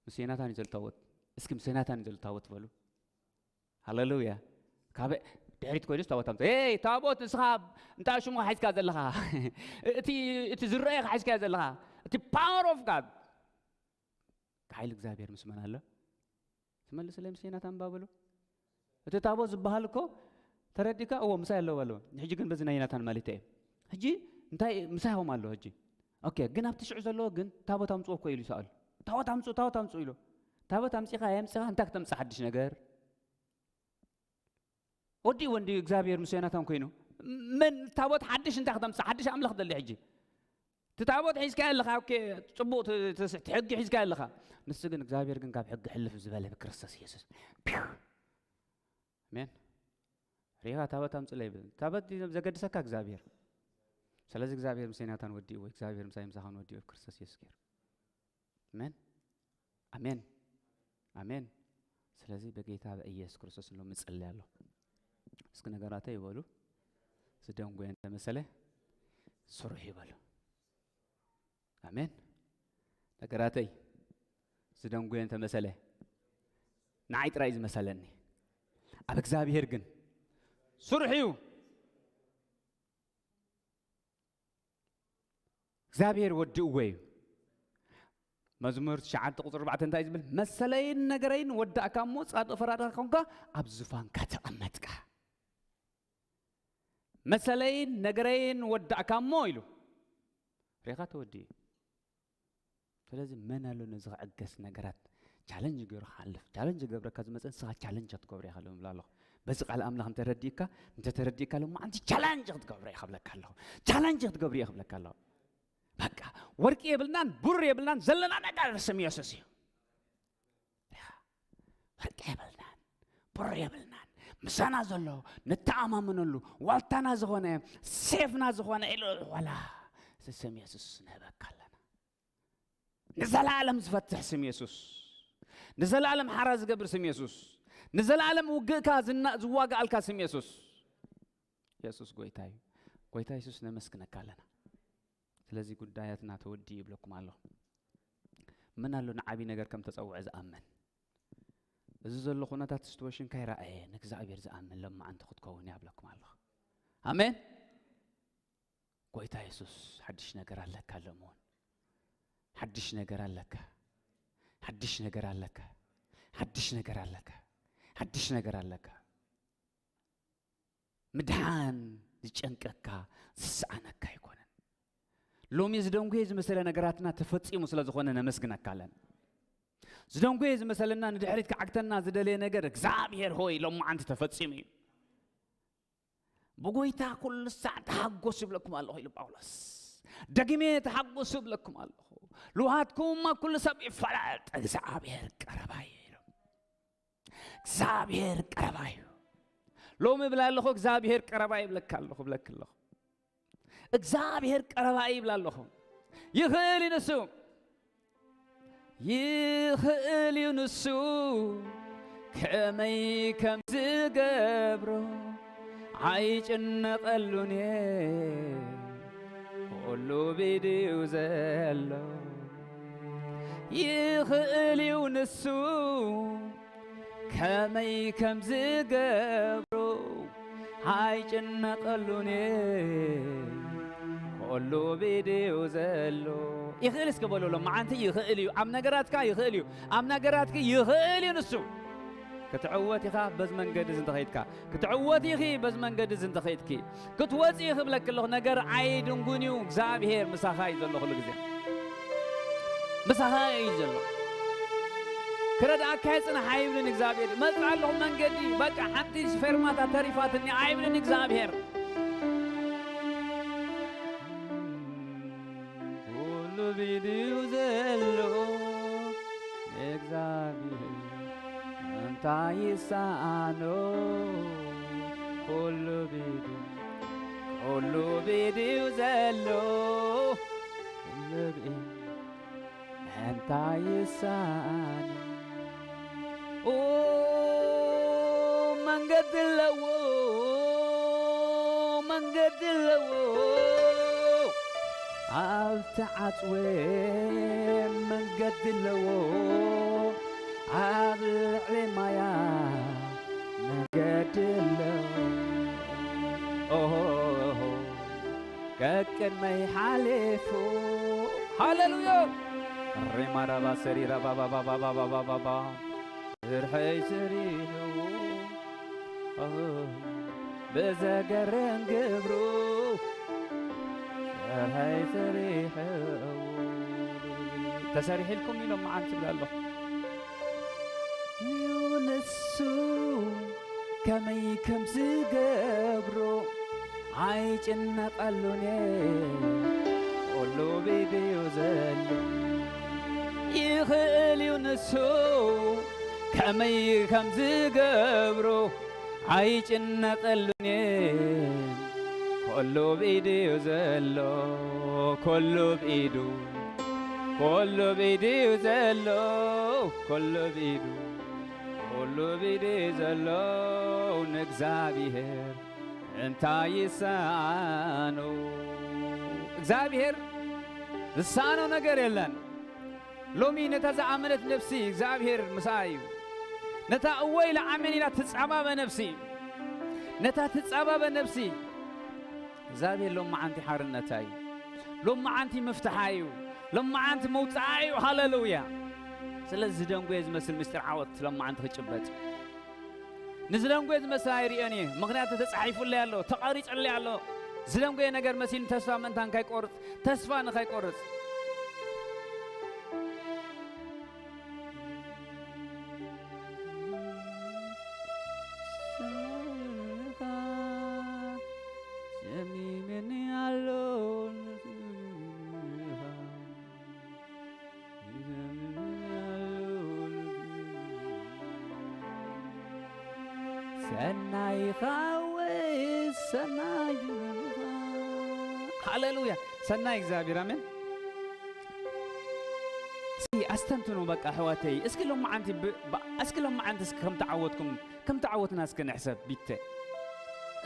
ምስ ዮናታን እዩ ዘሎ ታቦት እስኪ ምስ ዮናታን እዩ ዘሎ ታቦት በሉ ሃሌሉያ ካብ ድሕሪት ኮይኑስ ታቦት ኣምጻ ሄ ታቦት ንስኻ እንታይ ሽሙ ሓይዝካ ዘለኻ እቲ ዝረአየ ሓይዝካ ዘለኻ እቲ power of God ሓይሊ እግዚኣብሔር ምስ መን ኣሎ ትመልስለይ ምስ ዮናታን ባበሎ እቲ ታቦት ዝበሃል እኮ ተረዲካ እዎ ምሳይ ኣለዎ ኣለዎ ሕጂ ግን በዚ ናይ ዮናታን ማለት እየ ሕጂ እንታይ ምሳይ ሆም ኣለዎ ሕጂ ኦኬ ግን ኣብቲ ሽዑ ዘለዎ ግን ታቦት ኣምፅኦ እኮ ኢሉ ይሰኣሉ ታቦት ኣምፅኡ ታቦት ኣምፅኡ ኢሉ ታቦት ኣምፂኻ የምፅኻ እንታይ ክተምፅእ ሓድሽ ነገር ወዲ ወንዲ እግዚኣብሔር ምስ ዮናታን ኮይኑ መን ታቦት ሓድሽ እንታይ ክተምፅእ ሓድሽ ኣምላኽ ደሊ ሕጂ እቲ ታቦት ሒዝካ ኣለኻ ኦኬ ጽቡቕ ትሕጊ ሒዝካ ኣለኻ ንሱ ግን እግዚኣብሔር ግን ካብ ሕጊ ሕልፍ ዝበለ ብክርስቶስ ኢየሱስ ኣሜን ሪኻ ታቦት ኣምፅለ ይብል ታቦት ዘገድሰካ እግዚኣብሔር ስለዚ እግዚኣብሔር ምስ ዮናታን ወዲእዎ እግዚኣብሔር ምሳይ ምሳኻን ወዲእዎ ብክርስቶስ ኢየሱስ ገይሩ ኣሜን ኣሜን ኣሜን ስለዚ በጌታ በኢየሱስ ክርስቶስ ሎ ምፅለይ ኣለኹ እስኪ ነገራተይ ይበሉ ዝደንጎየ እንተመሰለ ስሩሕ ይበሉ ኣሜን ነገራተይ ዝደንጎየ እንተመሰለ ንዓይ ጥራይ ዝመሰለኒ ኣብ እግዚኣብሔር ግን ስሩሕ እዩ እግዚኣብሔር ወድእዎ እዩ መዝሙር ትሽዓተ ቁፅሪ ኣርባዕተ እንታይ ዝብል መሰለይን ነገረይን ወዳእካ እሞ ፃድቕ ፈራድኻ ኮንካ ኣብ ዙፋንካ ተቐመጥካ መሰለይን ነገረይን ወዳእካ እሞ ኢሉ ሬኻ ተወዲ እዩ ስለዚ መን ኣሎ ነዚ ክዕገስ ነገራት ቻለንጅ ገይሩ ክሓልፍ ቻለንጅ ገብረካ ዝመፀ ንስኻ ቻለንጅ ክትገብሮ ኢኻ ሎም ይብላ ኣለኹ በዚ ቃል ኣምላኽ እንተረዲእካ እንተተረዲእካ ሎማዓንቲ ቻለንጅ ክትገብሮ ኢኻ ብለካ ኣለኹ ቻለንጅ ክትገብሩ ኢኻ ብለካ ኣለኹ በቃ ወርቂ የብልናን ብሩር የብልናን ዘለና ነገር ስም የሱስ እዩ ወርቂ የብልናን ብሩር የብልናን ምሳና ዘሎ ንተኣማመነሉ ዋልታና ዝኾነ ሴፍና ዝኾነ ኢሉ ዋላ ስም የሱስ ንህበካ ኣለና ንዘለዓለም ዝፈትሕ ስም የሱስ ንዘለዓለም ሓራ ዝገብር ስም የሱስ ንዘለዓለም ውግእካ ዝዋግኣልካ ስም የሱስ የሱስ ጎይታ እዩ ጎይታ የሱስ ነመስግነካ ኣለና ስለዚ ጉዳያትና ተወዲ ይብለኩም ኣለኹ መን ኣሎ ንዓብይ ነገር ከም ተፀውዐ ዝኣምን እዚ ዘሎ ኩነታት ስቱዌሽን ካይረኣየ ንእግዚኣብሔር ዝኣምን ለማዓንቲ ክትከውን ይብለኩም ኣለኹ ኣሜን ጎይታ የሱስ ሓድሽ ነገር ኣለካ ኣለምውን ሓድሽ ነገር ኣለካ ሓድሽ ነገር ኣለካ ሓድሽ ነገር ኣለካ ሓድሽ ነገር ኣለካ ምድሓን ዝጨንቀካ ዝሰኣነካ ኣይኮነን ሎሚ ዝደንጉየ ዝመሰለ ነገራትና ተፈፂሙ ስለ ዝኾነ ነመስግነካ ኣለና ዝደንጉየ ዝመሰለና ንድሕሪት ክዓግተና ዝደለየ ነገር እግዚኣብሔር ሆይ ሎማዓንቲ ተፈፂሙ እዩ ብጎይታ ኩሉ ሳዕ ተሓጎሱ ይብለኩም ኣለኹ ኢሉ ጳውሎስ ደግሜ ተሓጎሱ ይብለኩም ኣለኹ ልውሃትኩም ኣብ ኩሉ ሰብ ይፈላጥ እግዚኣብሔር ቀረባ እዩ ኢሉ እግዚኣብሔር ቀረባ እዩ ሎሚ ብላ ኣለኹ እግዚኣብሔር ቀረባ ይብለካ ኣለኹ ብለክ ኣለኹ እግዚኣብሔር ቀረባ ይብላ ኣለኹ ይኽእል እዩ ንሱ ይኽእል እዩ ንሱ ከመይ ከም ዝገብሮ ኣይጭነቐሉን እየ ኩሉ ብድዩ ዘሎ ይኽእል እዩ ንሱ ከመይ ከም ዝገብሮ ኣይጭነቐሉን ኩሉ ብኢዱ እዩ ዘሎ። ይኽእል እስከ በሎ ሎም መዓንቲ ይኽእል እዩ ኣብ ነገራትካ ይኽእል እዩ ኣብ ነገራትኪ ይኽእል እዩ ንሱ ክትዕወት ኢኻ በዚ መንገዲ እዚ እንተኸይድካ ክትዕወት ኢኺ በዚ መንገዲ እዚ እንተኸይድኪ ክትወፂ ክብለኪ ኣለኹ ነገር ኣይድንጉን እዩ እግዚኣብሄር ምሳኻ እዩ ዘሎ ኩሉ ግዜ ምሳኻ እዩ ዘሎ ክረድኣካ ይፅንሕ ኣይብልን እግዚኣብሄር መፅእ ኣለኹ መንገዲ በቃ ሓንቲ ፈርማታ ተሪፋትኒ ኣይብልን እግዚኣብሄር ኩሉ ብኢዱ እዩ ዘሎ እግዚኣብሄር እንታይ ይሰኣኖ ኩሉ ብኢዱ ኩሉ ብኢዱ እዩ ዘሎ ኩሉ ብኢዱ እንታይ ይሰኣኖ ኦ መንገዲ ኣለዎ መንገዲ ኣለዎ ኣብ ተዓጽወ መንገዲ ኣለዎ ኣብ ልዕሊ ማያ መንገዲ ኣለዎ ኦሆ ቀቅድመይ ሓሊፉ ሃሌሉያ ሬማራባ ሰሪራ ባባባባባባባባ ስርሐይ ስሪሑ ብዘገርም ግብሩ ስርሐይ ስሪሑ ተሰሪሕልኩም ኢሎም መዓልቲ ይብላ ኣለኹ እዩ ንሱ ከመይ ከም ዝገብሮ ኣይጭነቐሉን ኩሉ ብኢዱ እዩ ዘሎ ይኽእል እዩ ንሱ ከመይ ከም ዝገብሮ ኣይጭነቐሉን ኩሉ ብኢዱ እዩ ዘሎ ኩሉ ብኢዱ ኩሉ ብኢዱ እዩ ዘሎ ኩሉ ብኢዱ ኩሉ ብኢዱ እዩ ዘሎ ንእግዚኣብሔር እንታይ ይሰኣኖ እግዚኣብሔር ዝሰኣኖ ነገር የለን ሎሚ ነታ ዝኣመነት ነፍሲ እግዚኣብሔር ምሳኣ እዩ ነታ እወ ኢላ ኣሜን ኢላ ትጻባበ ነፍሲ ነታ ትጻባበ ነፍሲ እግዚኣብሔር ሎም መዓንቲ ሓርነታ እዩ ሎም መዓንቲ ምፍትሓ እዩ ሎም መዓንቲ መውፅኣ እዩ ሃለሉያ ስለዚ ዝደንጎየ ዝመስል ምስጢር ዓወት ሎም መዓንቲ ክጭበጥ ንዝደንጎየ ዝመስል ኣይርእዮን እየ ምኽንያቱ ተፃሒፉለይ ኣሎ ተቐሪፅለይ ኣሎ ዝደንጎየ ነገር መሲሉ ተስፋ ምእንታን ካይቆርፅ ተስፋ ንኻይቆርፅ ሰሚምኒ ኣሎ ሰናይኻ ወይ ሰናይ ሃሌሉያ ሰናይ እግዚኣብሔር ኣሜን እስኪ ኣስተንትኑ በቃ ኣሕዋተይ እስኪ ሎመዓንቲ እስኪ ሎመዓንቲ እስኪ ከም ተዓወትኩም ከም ተዓወትና እስኪ ንሕሰብ ቢተ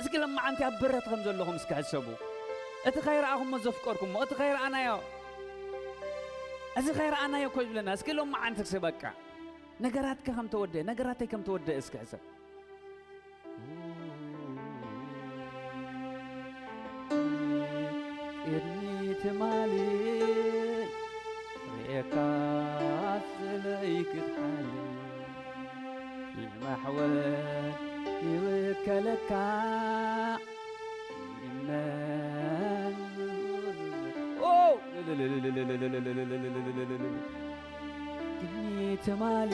እስኪ ሎመዓንቲ ኣብ በረት ከም ዘለኹም እስኪ ሕሰቡ እቲ ከይረኣኹሞ ዘፍቀርኩሞ እቲ ከይረኣናዮ እዚ ከይረኣናዮ እኮ ይብለና እስኪ ሎመዓንቲ እስኪ በቃ ነገራትከ ከም ተወደአ ነገራተይ ከም ተወደአ እስኪ ሕሰብ ቅድሚ ትማሊ ርእየካ ስለይ ክትሓልፍ ማሕወል ይውከለካ ይመን ቅድሚ ትማሊ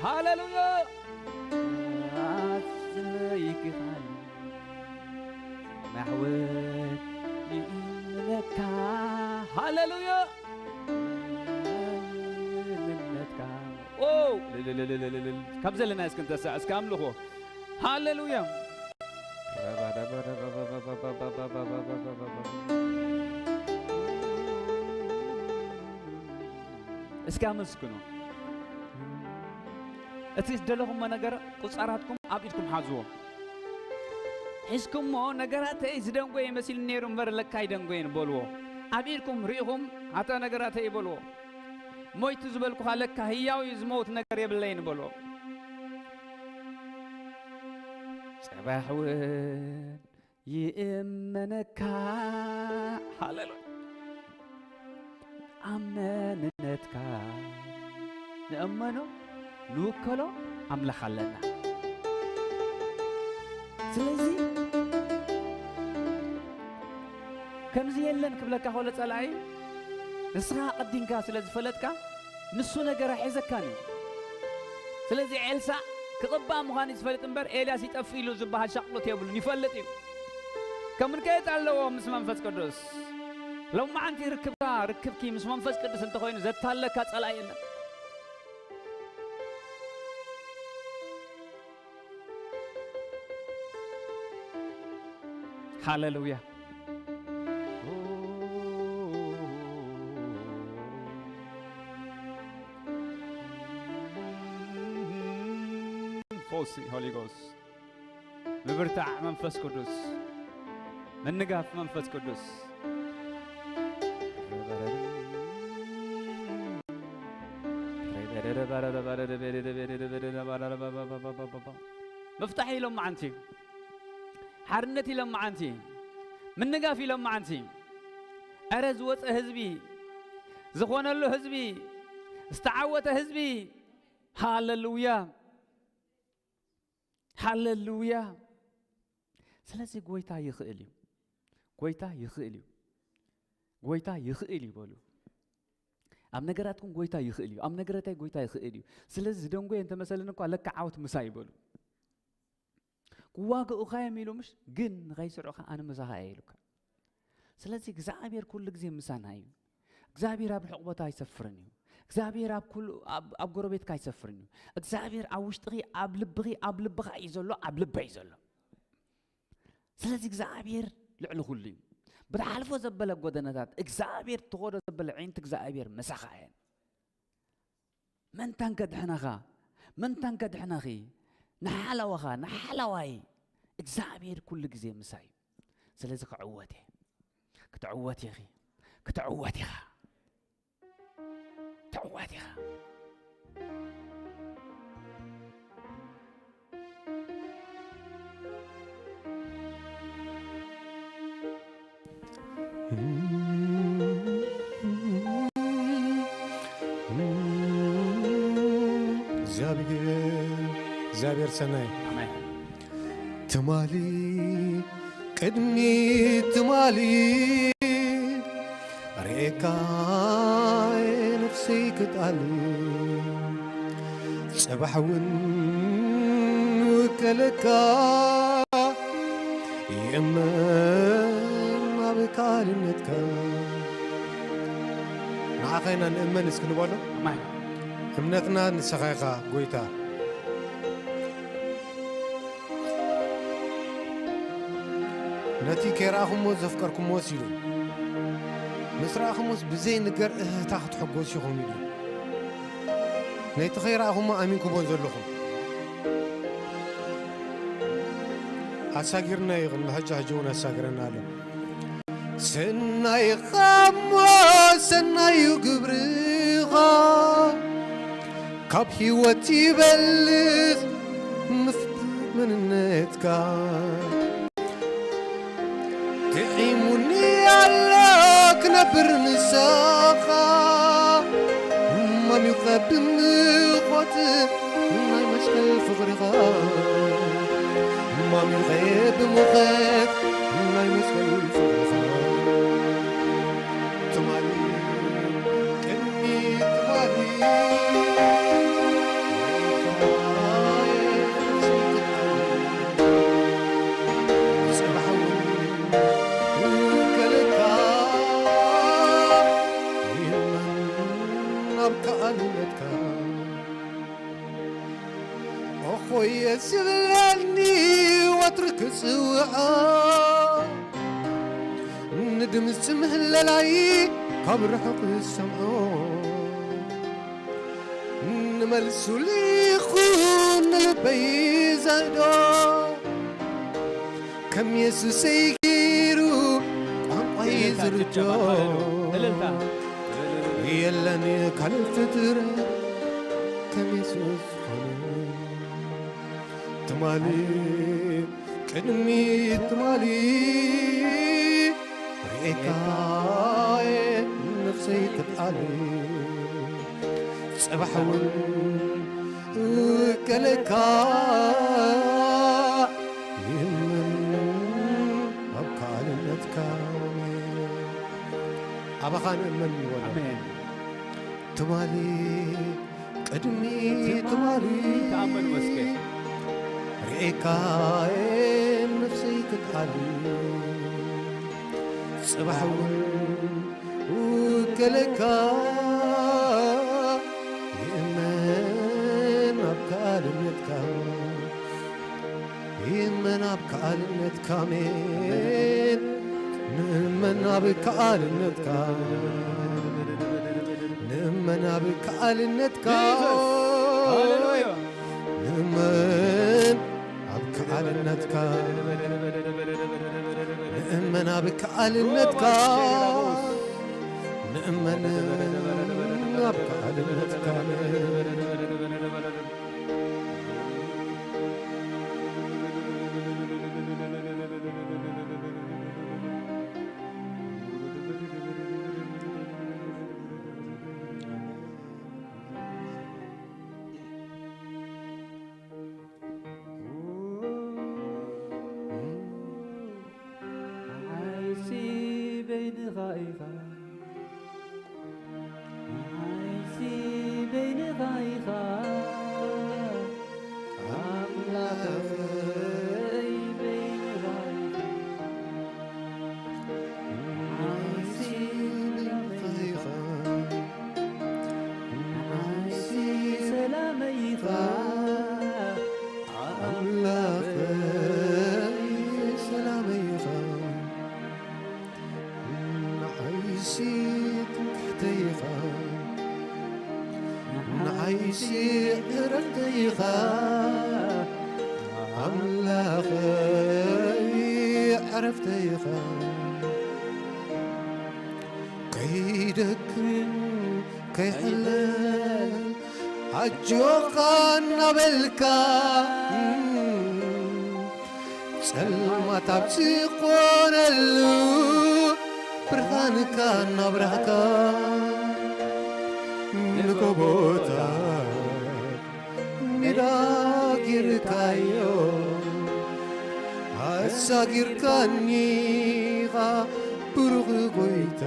ሃሌሉያ ኣስይክኻል ናሕወት ይእምነካ ሃሌሉያ እምነትካ ካብ ዘለና እስክንተሳዕ እስከ ኣምልኾ ሃሌሉያ እስኪ ኣመስግኑ እቲ ዝደለኹሞ ነገር ቁፃራትኩም ኣብ ኢድኩም ሓዝዎ ሒዝኩሞ ነገራተይ ዝደንጎየ መሲሉ ነይሩ እምበር ለካ ኣይደንጎየን በልዎ ኣብ ኢድኩም ርኢኹም ኣታ ነገራተይ በልዎ ሞይቱ ዝበልኩኻ ለካ ህያው እዩ፣ ዝመውት ነገር የብለይን በሎ። ጽባሕ እውን ይእመነካ። ሃሌሉያ። ኣብ መንነትካ ንእመኖ፣ ንውከሎ ኣምላኽ ኣለና። ስለዚ ከምዚ የለን ክብለካ ከሎ ጸላኢ፣ ንስኻ ኣቐዲምካ ስለ ዝፈለጥካ፣ ንሱ ነገር ኣይሕዘካን እዩ። ስለዚ ኤልሳዕ ክቕባእ ምዃኑ እዩ ዝፈልጥ እምበር፣ ኤልያስ ይጠፍእ ኢሉ ዝበሃል ሻቕሎት የብሉን፣ ይፈልጥ እዩ። ከምንከየት ኣለዎ ምስ መንፈስ ቅዱስ። ሎማዓንቲ ርክብካ፣ ርክብኪ ምስ መንፈስ ቅዱስ እንተኾይኑ ዘታለካ ጸላኢ የለን። ሃሌሉያ። ፈውሲ ሆሊ ጎስት፣ ምብርታዕ መንፈስ ቅዱስ፣ ምንጋፍ መንፈስ ቅዱስ። ምፍታሕ ኢሎም መዓንቲ፣ ሓርነት ኢሎም መዓንቲ፣ ምንጋፍ ኢሎም መዓንቲ። እረ ዝወፀ ህዝቢ፣ ዝኾነሉ ህዝቢ፣ ዝተዓወተ ህዝቢ። ሃሌሉያ፣ ሃሌሉያ። ስለዚ ጎይታ ይኽእል እዩ፣ ጎይታ ይኽእል እዩ፣ ጎይታ ይኽእል እዩ በሉ። ኣብ ነገራትኩም ጎይታ ይኽእል እዩ፣ ኣብ ነገረታይ ጎይታ ይኽእል እዩ። ስለዚ ዝደንጎየ እንተመሰለኒ እኳ ለካ ዓወት ምሳይ በሉ። ክዋግኡኻ እዮም ኢሉ ምሽ፣ ግን ንኸይስዑኻ ኣነ ምሳኻ እየ ኢሉካ። ስለዚ እግዚኣብሔር ኩሉ ግዜ ምሳና እዩ። እግዚኣብሔር ኣብ ርሑቕ ቦታ ኣይሰፍርን እዩ። እግዚኣብሔር ኣብ ኩሉ፣ ኣብ፣ ኣብ ጎረቤትካ ኣይሰፍርን እዩ። እግዚኣብሔር ኣብ ውሽጥኺ፣ ኣብ ልብኺ፣ ኣብ ልብኻ እዩ ዘሎ፣ ኣብ ልበይ ዘሎ። ስለዚ እግዚኣብሔር ልዕሊ ኩሉ እዩ። ብትሓልፎ ዘበለ ጎደናታት እግዚኣብሔር፣ ትኸዶ ዘበለ ዕይንቲ እግዚኣብሔር ምሳኻ እየን። መንታን ከድሕነኻ፣ መንታን ከድሕነኺ፣ ንሓለዋኻ፣ ንሓለዋይ እግዚኣብሔር ኩሉ ግዜ ምሳይ እዩ። ስለዚ ክዕወት እየ። ክትዕወት ኢኺ። ክትዕወት ኢኻ። ትዕወት ኢኻ። እግዚኣብሔር፣ እግዚኣብሔር ሰናይ። ኣሜን። ትማሊ፣ ቅድሚ ትማሊ ርኤካ ነፍሰይ ክጣል፣ ጽባሕ እውን ውከለካ ይእመን ኣብ ካልእነትካ። ንዓኻ ኢና ንእመን እስኪ ንበሎ። ኣሜን። እምነትና ንስኻ ኢኻ ጎይታ። ነቲ ከይረኣኹሞ ዘፍቀርኩሞስ ኢሉ፣ ምስ ረኣኹሞስ ብዘይንገር እህህታ ክትሕጎሱ ኢኹም ኢሉ። ነቲ ከይረኣኹሞ ኣሚንኩሞን ዘለኹም። ኣሳጊርና እዩ፣ ቅድሚ ሕጂ ሕጂ እውን ኣሳግረና ኣሎ። ሰናይ ኻሞ ሰናዩ ግብርኻ፣ ካብ ህይወት ይበልጽ ምፍላጥ መንነትካ። ጥዒሙኒ ኣሎ ክነብር ምሳኻ፣ ማሚኸ ብምኾት ናይ መስቀል ፍቕርኻ፣ ማሚኸ ብምኾት ናይ መስቀል ፍቕርኻ። ትማሊ፣ ቅድሚ ትማሊ፣ ጽባሕ እውን ውከለካ ይእመን ናብ ከኣልነትካ። ኦኾየ ዝብለኒ ወትሩ ክጽውዖ፣ ንድምፂ ምህለላይ ካብ ርሑቕ ዝሰምዖ፣ ንመልሱ ልኹን ንልበይ ዘህዶ፣ ከም የሱሰይ ገይሩ ቋንቋይ እልልታ፣ ዝርዶ። ጭብጨባ፣ ሃሌሉያ። እልልታ። የለን ካልእ ፍጥረት ከም የሱስ ዝኾነ። ትማሊ ቅድሚ ትማሊ ርኤካ ነፍሰይ ክትኣሊ፣ ጽባሕ እውን እውከለካ። ይእመን ኣብ ከኣልነትካ፣ ኣባኻ ንእመን ይወላ። ኣሜን። ትማሊ ቅድሚ ትማሊ ተኣመን መስገን። ርኤካ ነፍሰይ ክትኣሊ፣ ጽባሕ እውን ውከለካ። ይእመን ኣብ ከኣልነትካ፣ ይእመን ኣብ ከኣልነትካ። ኣሜን። ንእመን ኣብ ከኣልነትካ፣ ንእመን ኣብ ከኣልነትካ። Jesus። ሃሌሉያ። ንእመን ኣብ ከኣልነትካ፣ ንእመን ኣብ ከኣልነትካ፣ ንእመን ኣብ ከኣልነትካ። ንዓይሲ በይንኻ ኢኻ፣ ንዓይሲ በይንኻ ኢኻ፣ ኣምላኸይ በይንኻ ኢኻ። ንዓይሲ በይንኻ ኢኻ፣ ንዓይሲ ሰላመይ ኢኻ፣ ኣምላኸይ ሰላመይ ኢኻ። ንዓይሲ ትምክሕተይ ኢኻ፣ ንዓይሲ ዕረፍተይ ኢኻ፣ ኣምላኸይ ዕረፍተይ ኢኻ። ከይደክም ከይሕለል ኣጆኻ እናበልካ፣ ጸልማት ኣብ ዝኾነሉ ብርሃንካ እናብራህካ፣ ንጎቦታት ሜዳ ጌርካዮ፣ ኣሳጊርካኒ ኢኻ ብሩኽ ጎይታ።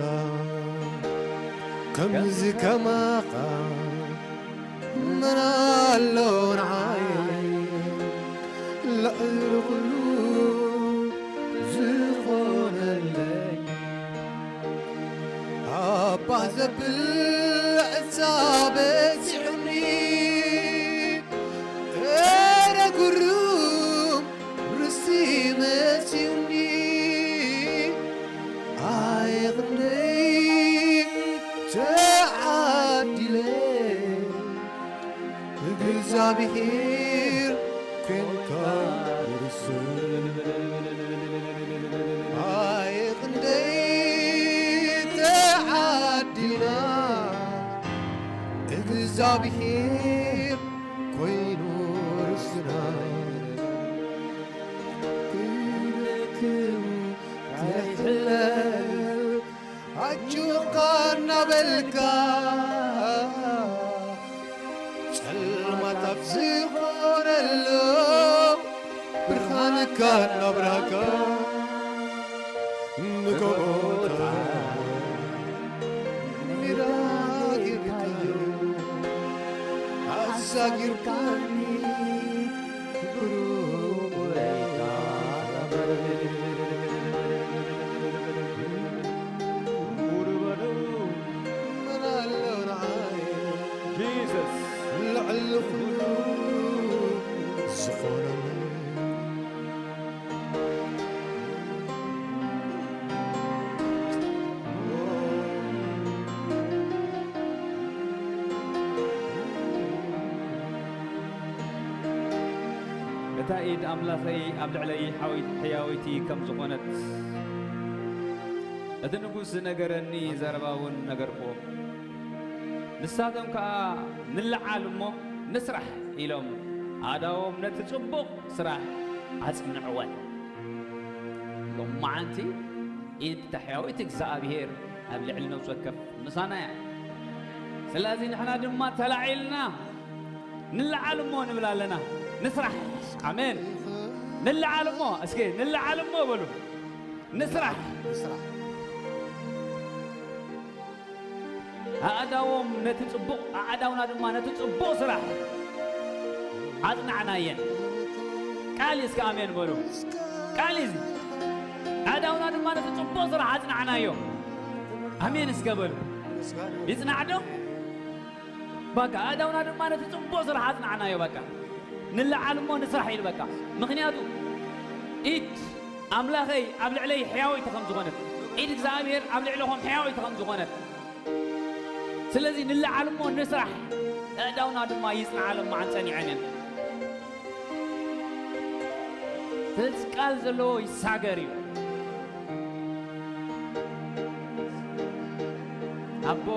ከምዚ ከማኻ መን ኣሎ ንዓይ ልዕሊ ኩሉ ዝኾነለይ? ኣባ ዘብል ዕጻ በጺሑኒ፣ እረ ግሩም ርስቲ መጺኡኒ። ኣየ ክንደይ ተዓዲለ፣ እግዚኣብሔር ኮንካ ርስቲ። ኣየ ክንደይ ተዓዲና፣ እግዚኣብሔር ኮይኑ ርስትና። ክንደክም ዘይሕለል ኣጆኻ እናበልካ፣ ጸልማት ኣብ ዝኾነሉ ብርሃንካ እናብራህካ፣ ንጎቦታት ሜዳ ጌርካዮ፣ ኣሳጊርካኒ ብሩኽ ጎይታ። መን ኣሎ ንዓይ Jesus። ልዕሊ ኩሉ ዝኾነሉ። እታ ኢድ ኣምላኸይ ኣብ ልዕለይ ሓዊት-፣ ሕያወይቲ ከም ዝኾነት፣ እቲ ንጉስ ዝነገረኒ ዘረባ እውን ነገርክዎም። ንሳቶም ከኣ፣ "ንለዓል እሞ ንስራሕ" ኢሎም ኣእዳዎም ነቲ ጽቡቕ ስራሕ ኣጽንዕወን። ሎማዓንቲ ኢድ ሕያዊት እግዚኣብሔር ኣብ ልዕሊ ነፍሲ ወከፍ ምሳና እያ። ስለዚ ንሕና ድማ ተላዒልና ንለዓል እሞ ንብል ኣለና። ንስራሕ። ኣሜን። ንለዓል እሞ፣ እስኪ ንለዓል እሞ በሉ። ንስራሕ። ንስራሕ። ኣእዳዎም ነቲ ጽቡቕ፣ ኣእዳውና ድማ ነቲ ጽቡቕ ስራሕ ኣጽናዕናየን። ቃል እዩ፣ እስከ ኣሜን በሉ። ቃል እዩ። ኣእዳውና ድማ ነቲ ጽቡቕ ስራሕ ኣጽናዕናዮ። ኣሜን እስከ በሉ። ይጽናዕ ዶ? በቃ ኣእዳውና ድማ ነቲ ጽቡቕ ስራሕ ኣጽናዕናዮ። በቃ ንለዓል እሞ ንስራሕ ኢሉ በቃ። ምኽንያቱ ኢድ ኣምላኸይ ኣብ ልዕለይ ሕያወይቲ ከም ዝኾነት፣ ኢድ እግዚኣብሔር ኣብ ልዕለኹም ሕያወይቲ ከም ዝኾነት፣ ስለዚ ንለዓል እሞ ንስራሕ፣ ኣእዳውና ድማ ይጽንዓሎም መዓን ጸኒዐን እየን። ስለዚ ቃል ዘለዎ ይሳገር እዩ። ኣቦ፣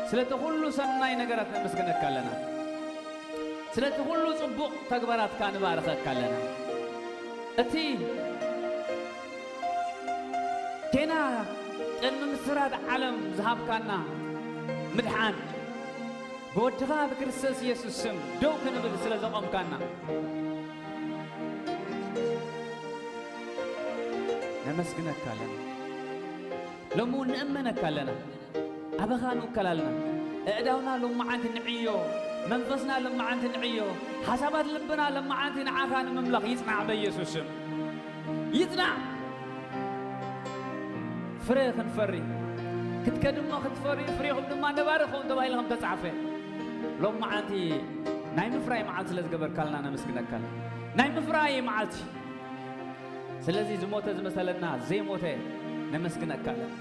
ስለቲ ኩሉ ሰናይ ነገራት ነመስግነካ ኣለና። ስለቲ ኩሉ ጽቡቕ ተግባራትካ ንባርኸካ ኣለና። እቲ ጌና ቅድሚ ምስራት ዓለም ዝሃብካና ምድሓን፣ ብወድኻ ብክርስቶስ የሱስ ስም ደው ክንብል ስለ ዘቖምካና ነመስግነካ ኣለና። ሎሚ እውን ንእመነካ ኣለና። ኣበኻ ንውከል ኣለና። ኣእዳውና ሎማዓንቲ ንዕዮ፣ መንፈስና ሎማዓንቲ ንዕዮ፣ ሓሳባት ልብና ሎማዓንቲ ንዓኻ ንምምላኽ ይጽናዕ በኢየሱስ ስም። ይጽናዕ። ፍረ ክንፈሪ፣ ክትከድሞ ክትፈሪ፣ ፍሬኹም ድማ ነባሪ ክኸውን ተባሂሉ ከም ተጻሕፈ፣ ሎማዓንቲ ናይ ምፍራይ መዓልቲ ስለ ዝገበርካልና ነመስግነካ ኣለና። ናይ ምፍራይ መዓልቲ። ስለዚ ዝሞተ ዝመሰለና ዘይሞተ ነመስግነካ ኣለና።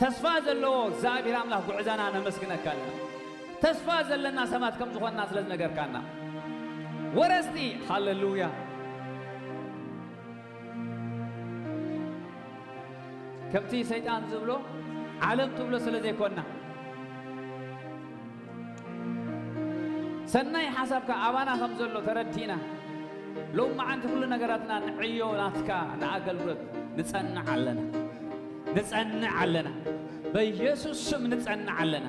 ተስፋ ዘለዎ እግዚኣብሔር ኣምላኽ ጉዕዛና ነመስግነካ ኣለና። ተስፋ ዘለና ሰባት ከም ዝኾንና ስለ ዝነገርካና። ወረስቲ፣ ሃሌሉያ። ከምቲ ሰይጣን ዝብሎ፣ ዓለም ትብሎ ስለ ዘይኮንና፣ ሰናይ ሓሳብካ ኣባና ከም ዘሎ ተረዲእና፣ ሎማዓንቲ ኩሉ ነገራትና ንዕዮ ናትካ ንኣገልግሎት ንጸንዕ ኣለና። ንጸንዕ ኣለና። በኢየሱስ ስም ንጸንዕ ኣለና።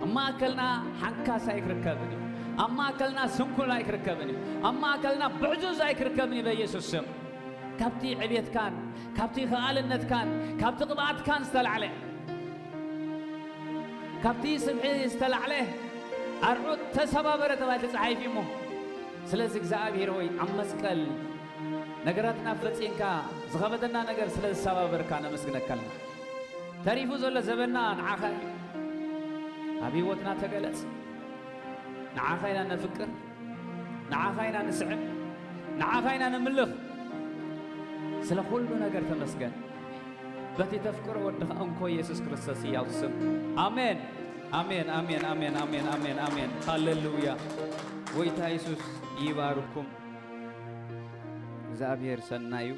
ኣብ ማእከልና ሓንካስ ኣይክርከብን እዩ። ኣብ ማእከልና ስንኩል ኣይክርከብን እዩ። ኣብ ማእከልና ብዕዙዝ ኣይክርከብን እዩ በኢየሱስ ስም። ካብቲ ዕቤትካን፣ ካብቲ ከኣልነትካን፣ ካብቲ ቅብኣትካን ዝተላዕለ፣ ካብቲ ስብሒ ዝተላዕለ ኣርዑት ተሰባበረ ተባሂሉ ተጻሒፉ እሞ፣ ስለዚ እግዚኣብሔር ሆይ ኣብ መስቀል ነገራትና ፈጺምካ ዝኸበደና ነገር ስለ ዝሰባበርካ ነመስግነካ ኣለና። ተሪፉ ዘሎ ዘበንና ንዓኻ እዩ። ኣብ ህይወትና ተገለጽ። ንዓኻ ኢና ነፍቅር፣ ንዓኻ ኢና ንስዕብ፣ ንዓኻ ኢና ንምልኽ። ስለ ኩሉ ነገር ተመስገን። በቲ ተፍቅሮ ወድኻ እንኮ ኢየሱስ ክርስቶስ ህያው ስም። ኣሜን፣ ኣሜን፣ ኣሜን፣ ኣሜን፣ ኣሜን፣ ኣሜን፣ ኣሜን። ሃሌሉያ። ጎይታ የሱስ ይባርኩም። እግዚኣብሔር ሰናዩ።